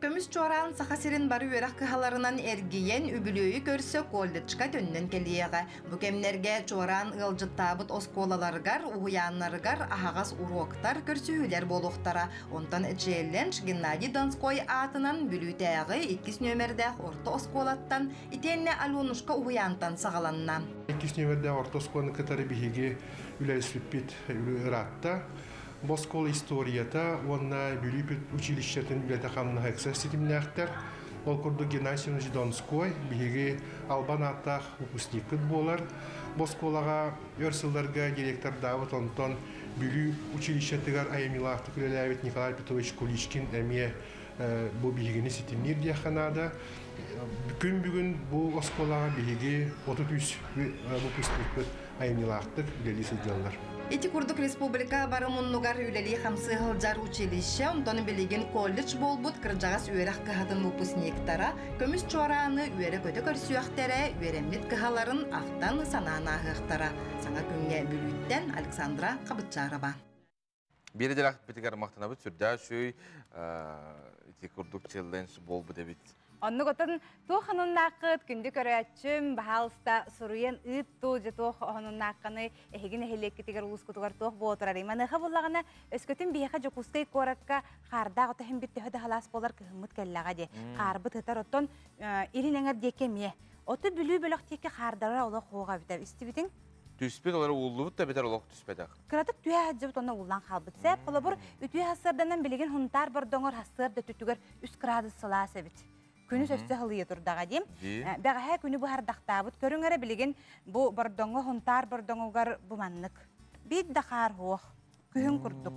Көмүс чуораан Саха сирин бары үөрэх кыһаларынан эргийэн, үбүлүөйү көрсө колледжка төннөн кэлиэҕэ. Бу кэмнэргэ чуораан ыалдьыттаабыт оскуолаларыгар, уһуйааннарыгар аһаҕас уруоктар, көрсүһүүлэр буолуохтара. Онтон челлендж Геннадий Донской аатынан Бүлүүтээҕи иккис нүөмэрдээх орто оскуолаттан итиэннэ Аленушка уһуйаантан саҕаланна. Иккис нүөмэрдээх орто оскуоланы кытары биһиги үлэлэспиппит ыраатта. Бу оскуола историята уонна Бүлүү училищетын үлэтэ-хамнаһа ыкса ситимнээхтэр. Ол курдук Геннадий Семенович Донской биһиги албан ааттаах выпускникпыт буолар. Бу оскуолаҕа өр сылларга директордаабыт, онтон Бүлүү училищетыгар айымньылаахтык үлэлээбит Николай Петрович Куличкин эмиэ бу биһигини ситимниир диэххэ наада. Күн бүгүн бу оскуолаҕа биһиги 33 выпускникпыт айымньылаахтык үлэлии сылдьаллар. Ити курдук республика бары муннугар үлэлии-хамсыы сылдьар училище, онтон билигин колледж буолбут кырдьаҕас үөрэх кыһатын выпускниктара көмүс чуорааны үөрэ-көтө көрсүөхтэрэ, үөрэммит кыһаларын ахтан санаан ааһыахтара. Саҥа күҥҥэ Бүлүүттэн Александра Хабытчарова. Биир идэлээхпитигэр махтанабыт сүрдээх үчүгэй ити курдук челлендж буолбут эбит. Оннук отон туох онуннааххыт күндү көрөөччүм, баһаалыста суруйан ыыт туу, дьэ туох онуннаахханы эһиги нэһилиэккитигэр улуускутугар туох буола турарый. Маныаха буллаҕына өскөтүн биһиэхэ Дьокуускай куоракка хаардаах ото иһин бит төһө да халаас буолар кыһыммыт кэллэҕэ дии. Хаарбыт ытар оттон илин эҥэр диэки эмиэ. Оту Бүлүү бөлөх диэки хаардара олох хуоҕа эбитэ. Истибитиҥ? Түспүт олор ууллубут да бэтэр олох түспэтэх. Кыратык түһэ сылдьыбыт онно ууллан хаалбыт. Сэп холобур үтүө хассыарданан билигин Хунтаар Бордоҥор хассыарда түтүгэр 3 градус сылаас эбит. Күнүс өссө халыйа турдаҕа дии. Бэҕэһээ күнү быһардахтаабыт көрүҥ эрэ билигин бу Бордоҥҥо Хунтаар Бордоҥугар бу маннык. Биир да хаар суох. Күһүн курдук.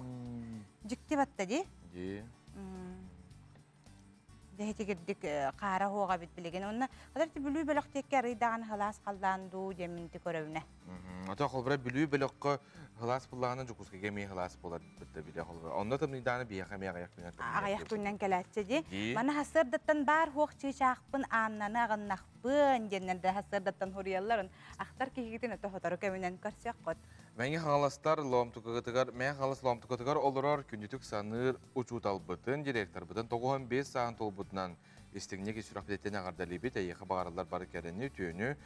Дьикти батта дии. Дии. Дьэһитигирдик хаара хуоҕа эбит билигин. Онно хатар Бүлүү бөлөх диэкки арыйдаҕын халаас халлаан дуу диэмминти көрөбүнэ. Ото холбура Бүлүү бөлөххө халаас буллаҕына Дьокуускайга эмиэ халаас буолар бытта биле холбура. Онно тымныйдааны биһиэхэ эмиэ аҕыйах күннэн Аҕыйах күннэн кэлээччи дии. Маны хасыардаттан баар хуох чыычаахпын Аннаны аҕыннахпын диэннэр да хасыардаттан хуруйаллар. Ахтар киһигитин өтө хотору кэминэн көрсөххөт. Мэҥэ Хаҥаластар Лоомтукатыгар Мэҥэ Хаҥалас Лоомтукатыгар олорор күндүтүк саныыр учууталбытын, директорбытын 95 сааһын туолбутунан истиҥник ис сүрэхпититтэн эҕэрдэлиибит. Эйиэхэ баҕарыллар бары кэрэни, үтүөнү,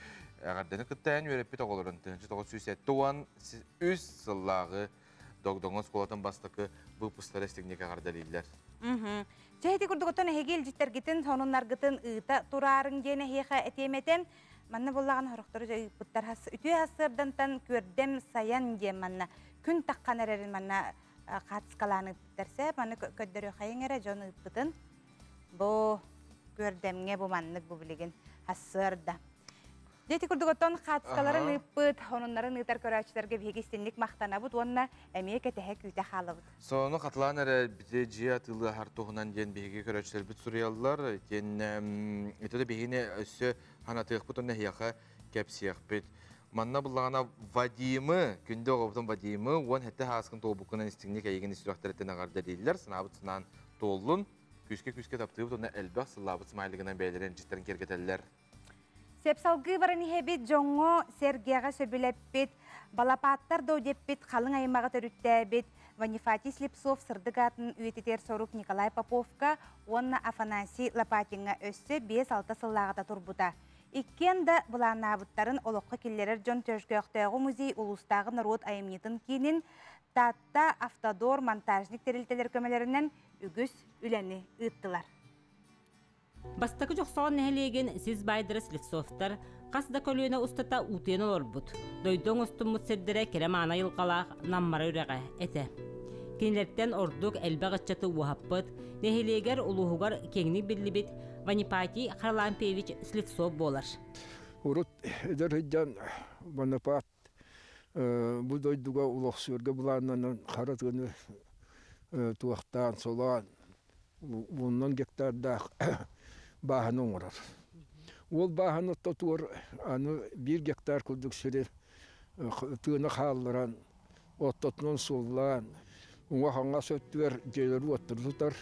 эҕэрдэни кытта эн үөрэппит оҕолорун 1973 сыллааҕы Догдоҥо оскуолатын бастакы выпустара истиҥник эҕэрдэлииллэр. Чэ, ити курдук оттон эһиги илдьиттэргитин, сонуннаргытын ыыта тураарыҥ диэн эһиэхэ этиэм этэ. Манна буоллаҕына сорохтору дьэ ыыппыттар үтүө сарсыардантан күөрдэм сайан диэн манна күн таххан эрэрин манна хаатыскалаан ыыппыттар сээп маны көрдөрүөххэйиҥ эрэ дьон ыыппытын бу күөрдэмҥэ бу маннык бу билигин сарсыарда. Дети курдуготтон хаатыскаларын ыыппыт, онуннарын ыытар көрөөччүлэргэ биһиги истинник махтанабыт уонна эмиэ кэтэһэ күүтэ хаалабыт. Сону хатылаан эрэ бите дьиэ атыылыһар туһунан диэн биһиги көрөөччүлэрбит суруйаллар. Итиэннэ ити да биһигини өссө ханатыахпыт уонна эһиэхэ кэпсиэхпит. Манна буллаҕына Вадимы, күндү оҕобутун Вадимы 17 сааскын туолбуккунан истиҥник эйигин ис сүрэхтэриттэн эҕэрдэлииллэр, санаабыт санаан туоллун, күүскэ-күүскэ таптыыбыт уонна элбэх сыллаабыт смайлигынан бэйэлэрин дьиттэрин киэргэтэллэр. Сеп салгыы баран иһэбит дьоҥҥо сэргэҕэ сөбүлэппит, балапааттар да деппит халыҥ аймаҕы төрүттээбит Ванифатий Слепцов сырдык аатын үйэтитэр сорук Николай Поповка уонна Афанасий Лопатиҥҥа өссө 5-6 сыллааҕыта турбута. Иккиэн да былааннаабыттарын олоххо киллэрэр дьон Төшкөөхтөөҕү музей улуустааҕы норуот айымньытын киинин Таатта Автодор монтажник тэрилтэлэр көмөлөрүнэн үгүс үлэни ыыттылар. Бастакы Дьохсоҕон нэһилиэгин сис баайдара Слепцовтар хас да көлүөнэ устата уутуйан олорбут, дойду оҥостуммут сирдэрэ кэрэ-мааны айылҕалаах Наммара үрэҕэ этэ. Кинилэртэн ордук элбэх ыччаты уоһаппыт, нэһилиэгэр, улууһугар киэҥник биллибит Ванипатий Харлампьевич Слепцов буолар. Урут эдэр сылдьан Бонапарт бу дойдуга улахсыырга былааннанан хара тыаны туохтаан, солоон уонунан гектардаах бааһыны оҥорор. Ол бааһыны ортотугар аны биир гектар курдук сири тыаны хаалларан, оттотунан суоллаан, уҥа-хаҥас өттүгэр дьиэлэри уоттары тутар.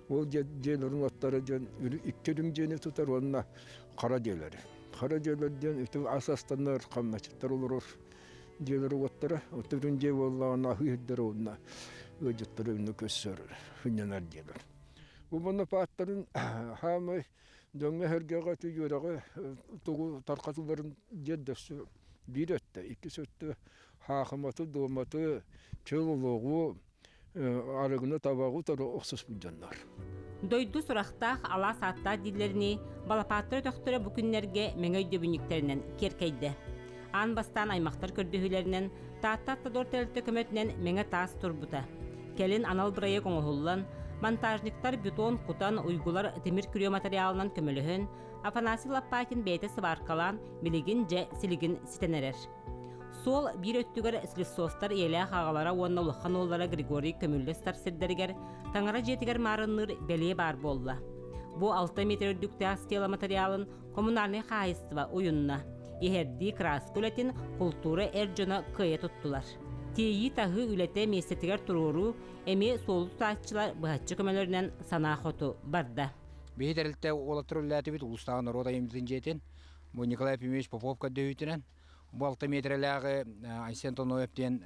Ол дьиэлэрин уоттара диэн икки үрүҥ дьиэни тутар уонна хара дьиэлэри. Хара дьиэлэр диэн ити ас астанар, хамначчыттар олорор дьиэлэри уоттара. Оттон үрүҥ дьиэ буоллаҕына аһыы сирдэрэ уонна ыалдьыттары үннү көссөр сынньанар дьиэлэр. Бу Бонапааттарын хаамай дьоҥҥо-сэргэҕэ үөрэҕи тугу тарҕатылларын диэн дөссө биир өттө, иккис өттө хаахыматы, дуоматы, чөл олоҕу, арыгыны, табаҕы утары охсуспут дьоннор. Дойду сурахтаах, алаас ааттаах дииллэринии, Балапааттар өтөхтөрө бу күннэргэ мэҥэ өйдөбүнньүктэринэн киэркэйдэ. Аан бастаан аймахтар көрдөһүүлэринэн Таатта Автодор тэрилтэ көмөтүнэн мэҥэ таас турбута. Кэлин анал бырайыак оҥоһуллан, монтажниктар бетон кутан, уйгулар тимир күрүө материалынан көмөлөһөн, Афанасий Лопатин бэйэтэ сыбааркалаан, билигин дьэ силигин ситэн эрэр. Суол биир өттүгэр Слепцовтар ийэлээх аҕалара уонна улахан уоллара Григорий көмүллэ сытар сирдэригэр таҥара дьиэтигэр маарынныыр бэлиэ баар буолла. Бу 6 метр үрдүктээх стела материалын коммунальнай хаһаайыстыба уйунна. Иһэрдии краска үлэтин култуура эр дьоно кыайа туттулар. Тиэйии-таһыы үлэтэ миэстэтигэр туруоруу эмиэ суолу тутааччылар быһаччы көмөлөрүнэн санаа хоту барда. Биһи тэрилтэ уолаттар үлэлээтибит улуустааҕы норуот айымньытын дьиэтин бу Николай Ефимович Попов көрдөһүүтүнэн бу 6 метрэлээҕи Айсен Тоноев диэн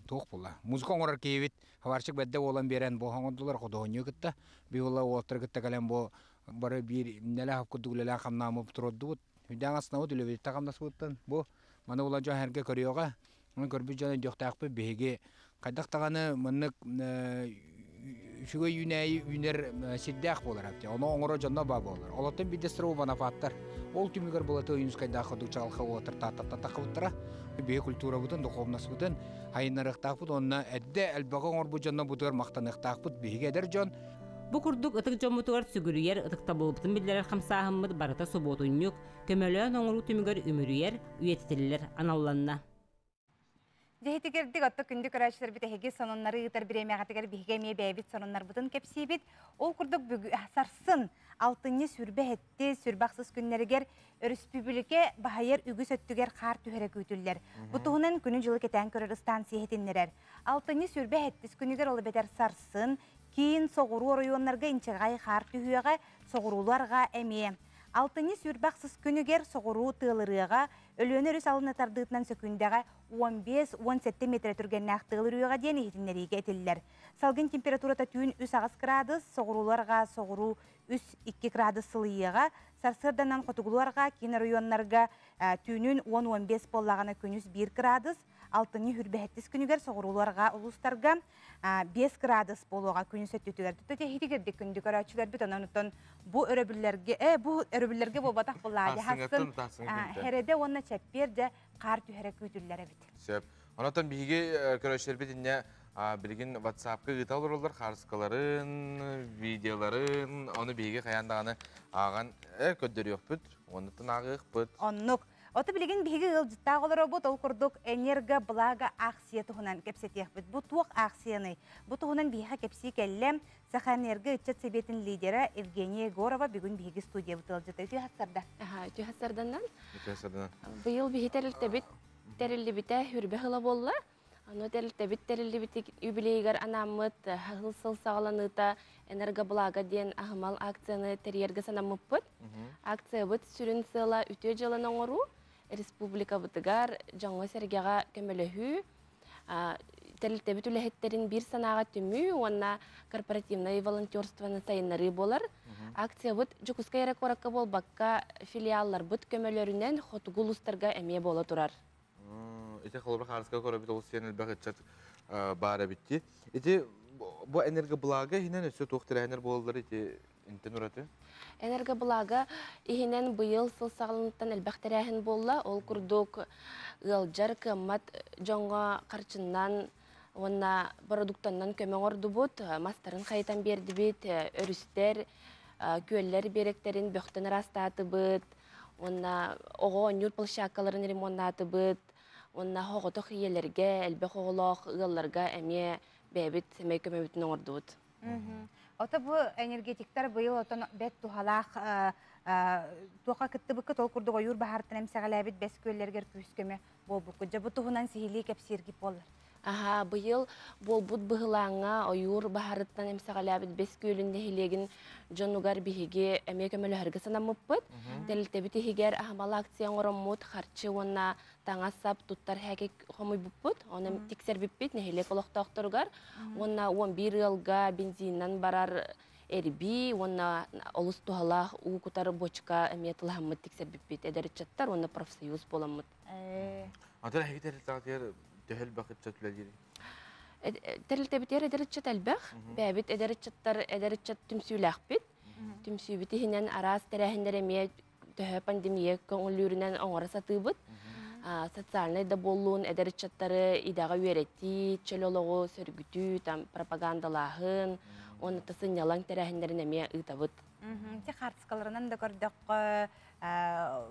туох буолла музыка оҥорор киһибит хабарчык бэрдэ буолан биэрэн бу оҥордулар худуоһунньугу кытта би була уолаттары кытта кэлэн бу бары биир нэлээх курдук үлэлээн хамнааммыт туруордубут үрдээн астынабыт үлэбититтэн хамнаспытыттан бу маны була дьон эргэ көрүөҕэ Оны көрбүт дьон өйдүөхтээхпит биһиги хайдах даҕаны маннык үчүгэй үүнээйи үүнэр сирдээх буолар эбит. Ону оҥоро дьонно баа буолар. Олортон биирдэстэрэ бу Бонапаттар. Ол түмүгэр булаты Ойуунускайдаах курдук чаҕылхай уолаттар Тааттаттан таххыбыттара. Биһи культурабытын, духовностьбытын хайыннарыахтаахпыт уонна эрдэ элбэҕи оҥорбут дьонно бутугар махтаныахтаахпыт. Биһиги эдэр дьон. Бу курдук ытык дьоммутугар сүгүрүйэр ытыктабылбытын биллэрэр хамсааһыммыт барыта субуотунньук, көмөлөөн оҥоруу түмүгэр үмүрүйэр, үйэтитиллэр аналланна. Дьэһитигэрдик отто күндү көрөөччүлэрбит эһиги сонуннары ыытар бириэмэҕитигэр биһиги эмиэ бэйэбит сонуннарбытын кэпсиибит. Ол курдук сарсын алтынньы сүрбэ этти сүрбэ ахсыс күннэригэр өрөспүүбүлүкэ баһайар үгүс өттүгэр хаар түһэрэ күүтүллэр. Бу туһунан күнү-дьылы кэтээн көрөр станция иһитиннэрэр. Алтынньы сүрбэ эттис күнүгэр ол эбэтэр сарсын киин соҕуруу оройуоннарга инчэҕэй хаар түһүөҕэ, соҕурууларга эмиэ. Алтынньы сүрбэ ахсыс күнүгэр соҕуруу тыалырыаҕа, Өлүөнэ өрүс алын тардыытынан сөкүүндэҕэ 15-17 метр түргэннээх тыал үрүөҕэ диэн иһитиннэриигэ этиллэр. Салгын температурата түүн 3-8 градус, соҕурууларга соҕуруу 3-2 градус сылыйыаҕа, сарсыарданан хотугулуарга киин оройуоннарга түүнүн 10-15 буоллаҕына күнүс 1 градус, алтынньы хүрбэһэттис күнүгэр соҕурууларга улуустарга 5 градус буолуоҕа күнүс өттүтүгэр. Тута тиһитигирдик күндү көрөөччүлэрбит онон оттон бу өрөбүллэргэ бу өрөбүллэргэ буолбатах буллаадьа хасын хереде уонна чэппиэр дьэ хаар түһэрэ күүтүллэр эбит. Сөп. Онотон биһиги көрөөччүлэрбит инньэ билигин WhatsApp-ка ыыта олороллор хаарыскаларын, видеоларын, ону биһиги хайаан даҕаны ааҕан көрдөрүөхпүт, оннуттан ааҕыахпыт. Оннук. Ото билигин биһиги ыалдьыттаах олоробут, ол курдук энерго блага акция туһунан кэпсэтиэхпит. Бу туох акцияный? Бу туһунан биһиэхэ кэпсии кэллэ Сахаэнерго ыччат сэбиэтин лидера Евгения Егорова бүгүн биһиги студиябыт ыалдьыта. Үтүө хастарда. Үтүө хастарданан. Үтүө хастарданан. Быйыл биһи тэрилтэбит тэриллибитэ хүрбэ хыла буолла. Аны тэрилтэбит тэриллибит юбилейыгар анааммыт сыл сыл саҕаланыыта энергоблага диэн аһымал акцияны тэрийэргэ санаммыппыт. Акциябыт сүрүн сыала үтүө дьыаланы оҥоруу, республикабытыгар дьоҥҥо-сэргэҕэ көмөлөһүү, тэрилтэбит үлэһиттэрин биир санааҕа түмүү уонна корпоративнай волонтерствоны сайыннарыы буолар. Акциябыт Дьокуускай эрэ куоракка буолбакка, филиалларбыт көмөлөрүнэн хотугу улуустарга эмиэ буола турар. Ити холобур хаарыска көрөбүт олус сиэн элбэх ыччат баар эбит дии. Ити бу энергоблага иһинэн өссө туох тэрээһиннэр буолаллар ити интен ураты? Энергоблага иһинэн быйыл сыл саҕаланыттан элбэх тэрээһин буолла. Ол курдук ыалдьар кыаммат дьоҥҥо харчыннан уонна продуктаннан көмө оҥордубут, мастарын хайытан биэрдибит, өрүстэр, күөллэр биэрэктэрин бөхтөн ыраастаатыбыт, уонна оҕо оонньуур площадкаларын ремоннаатыбыт, уонна соҕотох ийэлэргэ, элбэх оҕолоох ыалларга эмиэ бэйэбит сэмэй көмөбүтүн оҥордубут. Ото бу энергетиктар быйыл отон бэт туһалаах туохха кыттыбыккыт ол курдук ойуур баһаартан эмсэҕэлээбит бэс күөллэригэр күүс-көмө буолбуккут. Дьэ бу туһунан сиһилии кэпсииргит буоллар. Аһаа, быйыл буолбут быһылааҥҥа ойуур баһарыттан эмсэҕэлээбит Бэс Күөлүн нэһилиэгин дьонугар биһиги эмиэ көмөлөһөргө санаммыппыт. Тэрилтэбит иһигэр аһымал акция оҥороммут, харчы уонна таҥас-сап туттар һээки хомуйбуппут. Оны тиксэрбиппит нэһилиэк олохтоохторугар. Уонна 11 ыалга бензиннэн барар эрбии уонна олус туһалаах уу кутар бочка эмиэ тылаһаммыт тиксэрбиппит. Эдэр ыччаттар уонна профсоюз буоламмыт. Атын эһиги тэрилтэҕитигэр төһө элбэх ыччат үлэлиирий? Тэрилтэбитигэр эдэр ыччат элбэх. Бэйэбит эдэр ыччаттар эдэр ыччат түмсүүлээхпит. Түмсүүбүт иһинэн араас тэрээһиннэр эмиэ төһө пандемия көҥүллүүрүнэн оҥоро сатыыбыт. Социальнай да буоллун, эдэр ыччаттары идэҕэ үөрэтии, чөл олоҕу сөргүтүү, там пропагандалааһын, уонна сынньалаҥ тэрээһиннэрин эмиэ ыытабыт. Ти хаартыскаларынан да көрдөххө,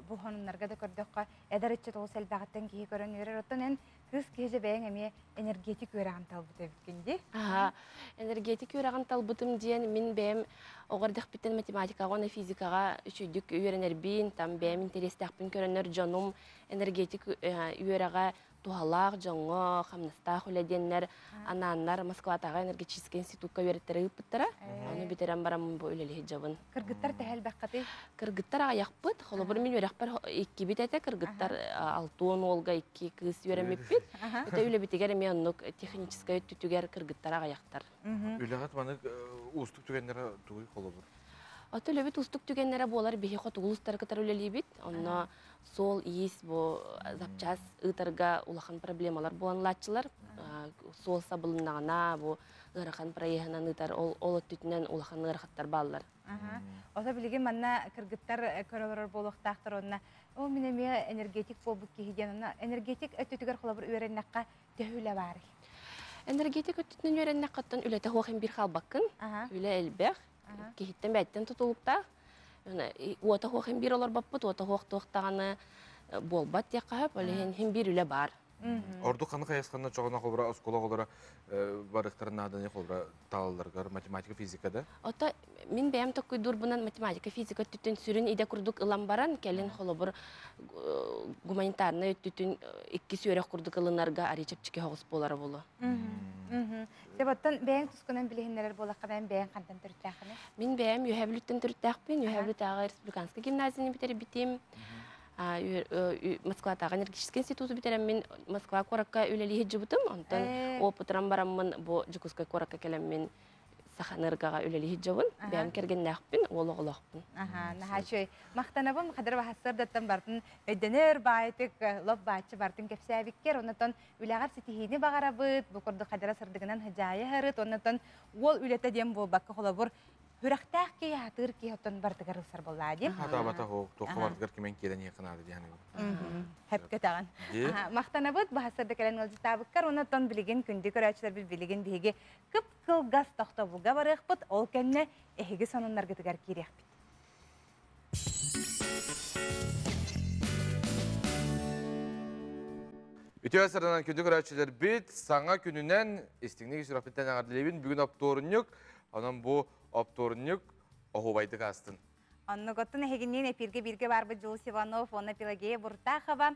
бу хонуннарга да көрдөххө, эдэр ыччат олус элбэҕиттэн киһи көрөн үөрэр. Оттон эн кыыс киһи дьэ бэйэҥ эмиэ энергетик үөрэҕин талбыт эбиккин дии. Аха, энергетик үөрэҕин талбытым диэн мин бэйэм оҕо эрдэхпиттэн математикаҕа уонна физикаҕа үчүгдүк үөрэнэрбин, там бэйэм интэриэстээхпин көрөннөр дьонум энергетик үөрэҕэ туһалаах дьоҥҥо хамнастаах үлэ диэннэр анааннар Москватааҕы энергетическэй институкка үөрэттэрэ ыыппыттара. Ону бүтэрэн бараммын бу үлэлиһи дьабын. Кыргыттар төһө элбэххитий? Кыргыттар аҕыйахпыт. Холобур, мин үөрэхпэр иккибит этэ. Кыргыттар алтуон уолга икки кыыс үөрэммиппит. Это үлэбитигэр эмиэ оннук техническэй өттүтүгэр кыргыттар аҕыйахтар. Үлэҕит маннык уустук түгэннэрэ тугуй холобур? Ото үлэбит уустук түгэннэрэ буолар биһи хотугу улуустары кытары үлэлиибит. Онно суол-иис бу запчас ыытарга улахан проблемалар буолан ылааччылар. Суол сабылыннаҕына бу ыарахан проеһынан ыытар ол, ол өттүтүнэн улахан ыарахаттар бааллар. Ото билигин манна кыргыттар көрө олорор буолуохтаахтар онно о мин эмиэ энергетик буолбут киһи диэн онно энергетик өттүтүгэр холобур үөрэннэххэ төһө үлэ баарый? Энергетик өттүтүнэн үөрэннэххэ оттон үлэтэ суох им биир хаалбаккын. Үлэ элбэх. Киһиттэн бэйэттэн тутулуктаах. Уота суох им биир олорбоппут, уота суох туох даҕаны буолбат диэххэ сөп. Ол иһин иһин биир үлэ баар. Ордук ханнык хайысханан чоҕуна холбура оскуола оҕолоро барыктарын нааданы холбура таалаларыгар математика, физика да? Ото мин бэйэм токкуйдуурбунан математика, физика өттүттэн сүрүн идэ курдук ылан баран, кэлин холобур гуманитарнай өттүтүн иккис үөрэх курдук ылынарга арый чэпчэки соҕус буолара буолуо. Себоттон бэйэҥ тускунан билиһиннэрэр буолахха бэйэм бэйэҥ хантан төрүттээххиний? Мин бэйэм Үөһээ Бүлүүттэн төрүттээхпин. Үөһээ Бүлүүтээҕи республиканскай гимназияны бүтэрбитим. Москватааҕы энергетическэй институту бүтэрэммин Москва куоракка үлэлии сылдьыбытым. Онтон опытыран бараммын бу Дьокуускай куоракка кэлэммин Саханыргаҕа үлэлии сылдьабын. Бэйэм кэргэннээхпин, уол оҕолоохпун. Аха, наһаа үчүгэй. Махтанабын хадыр баһассырдаттан бартын өйдөнөр баайтык лоп бааччы бартын кэпсээбиккэр, оннотон үлэҕэр ситиһиини баҕарабыт, бу курдук хадара сырдыгынан хыдьаайа һарыт, оннотон уол үлэтэ диэн буолбакка холобур Сүрэхтээх киһи хатыыр киһи оттон бардыгар ылсар буоллаа дии. Хатаабата хоох, туохха бардыгар кимэн киирэн иһиэххэ наада диэн Хэпкэтэҕин. Махтанабыт баһасарда кэлэн ыалдьытаабыккар, онон билигин күндү көрөөччүлэрбит билигин биһиги кып-кылгас тохтобулга барыахпыт, ол кэннэ эһиги сонуннаргытыгар киириэхпит. Үтүө сарынан күндү көрөөччүлэрбит саҥа күнүнэн истиҥник сүрэхпиттэн эҕэрдэлиибин. Бүгүн оптуорунньук, онон бу оптуорунньук оһуобайдык аастын. Оннугуттун эһигинниин эпирге бирге барбыт Дьулус Иванов, уонна Пелагея Буртахова.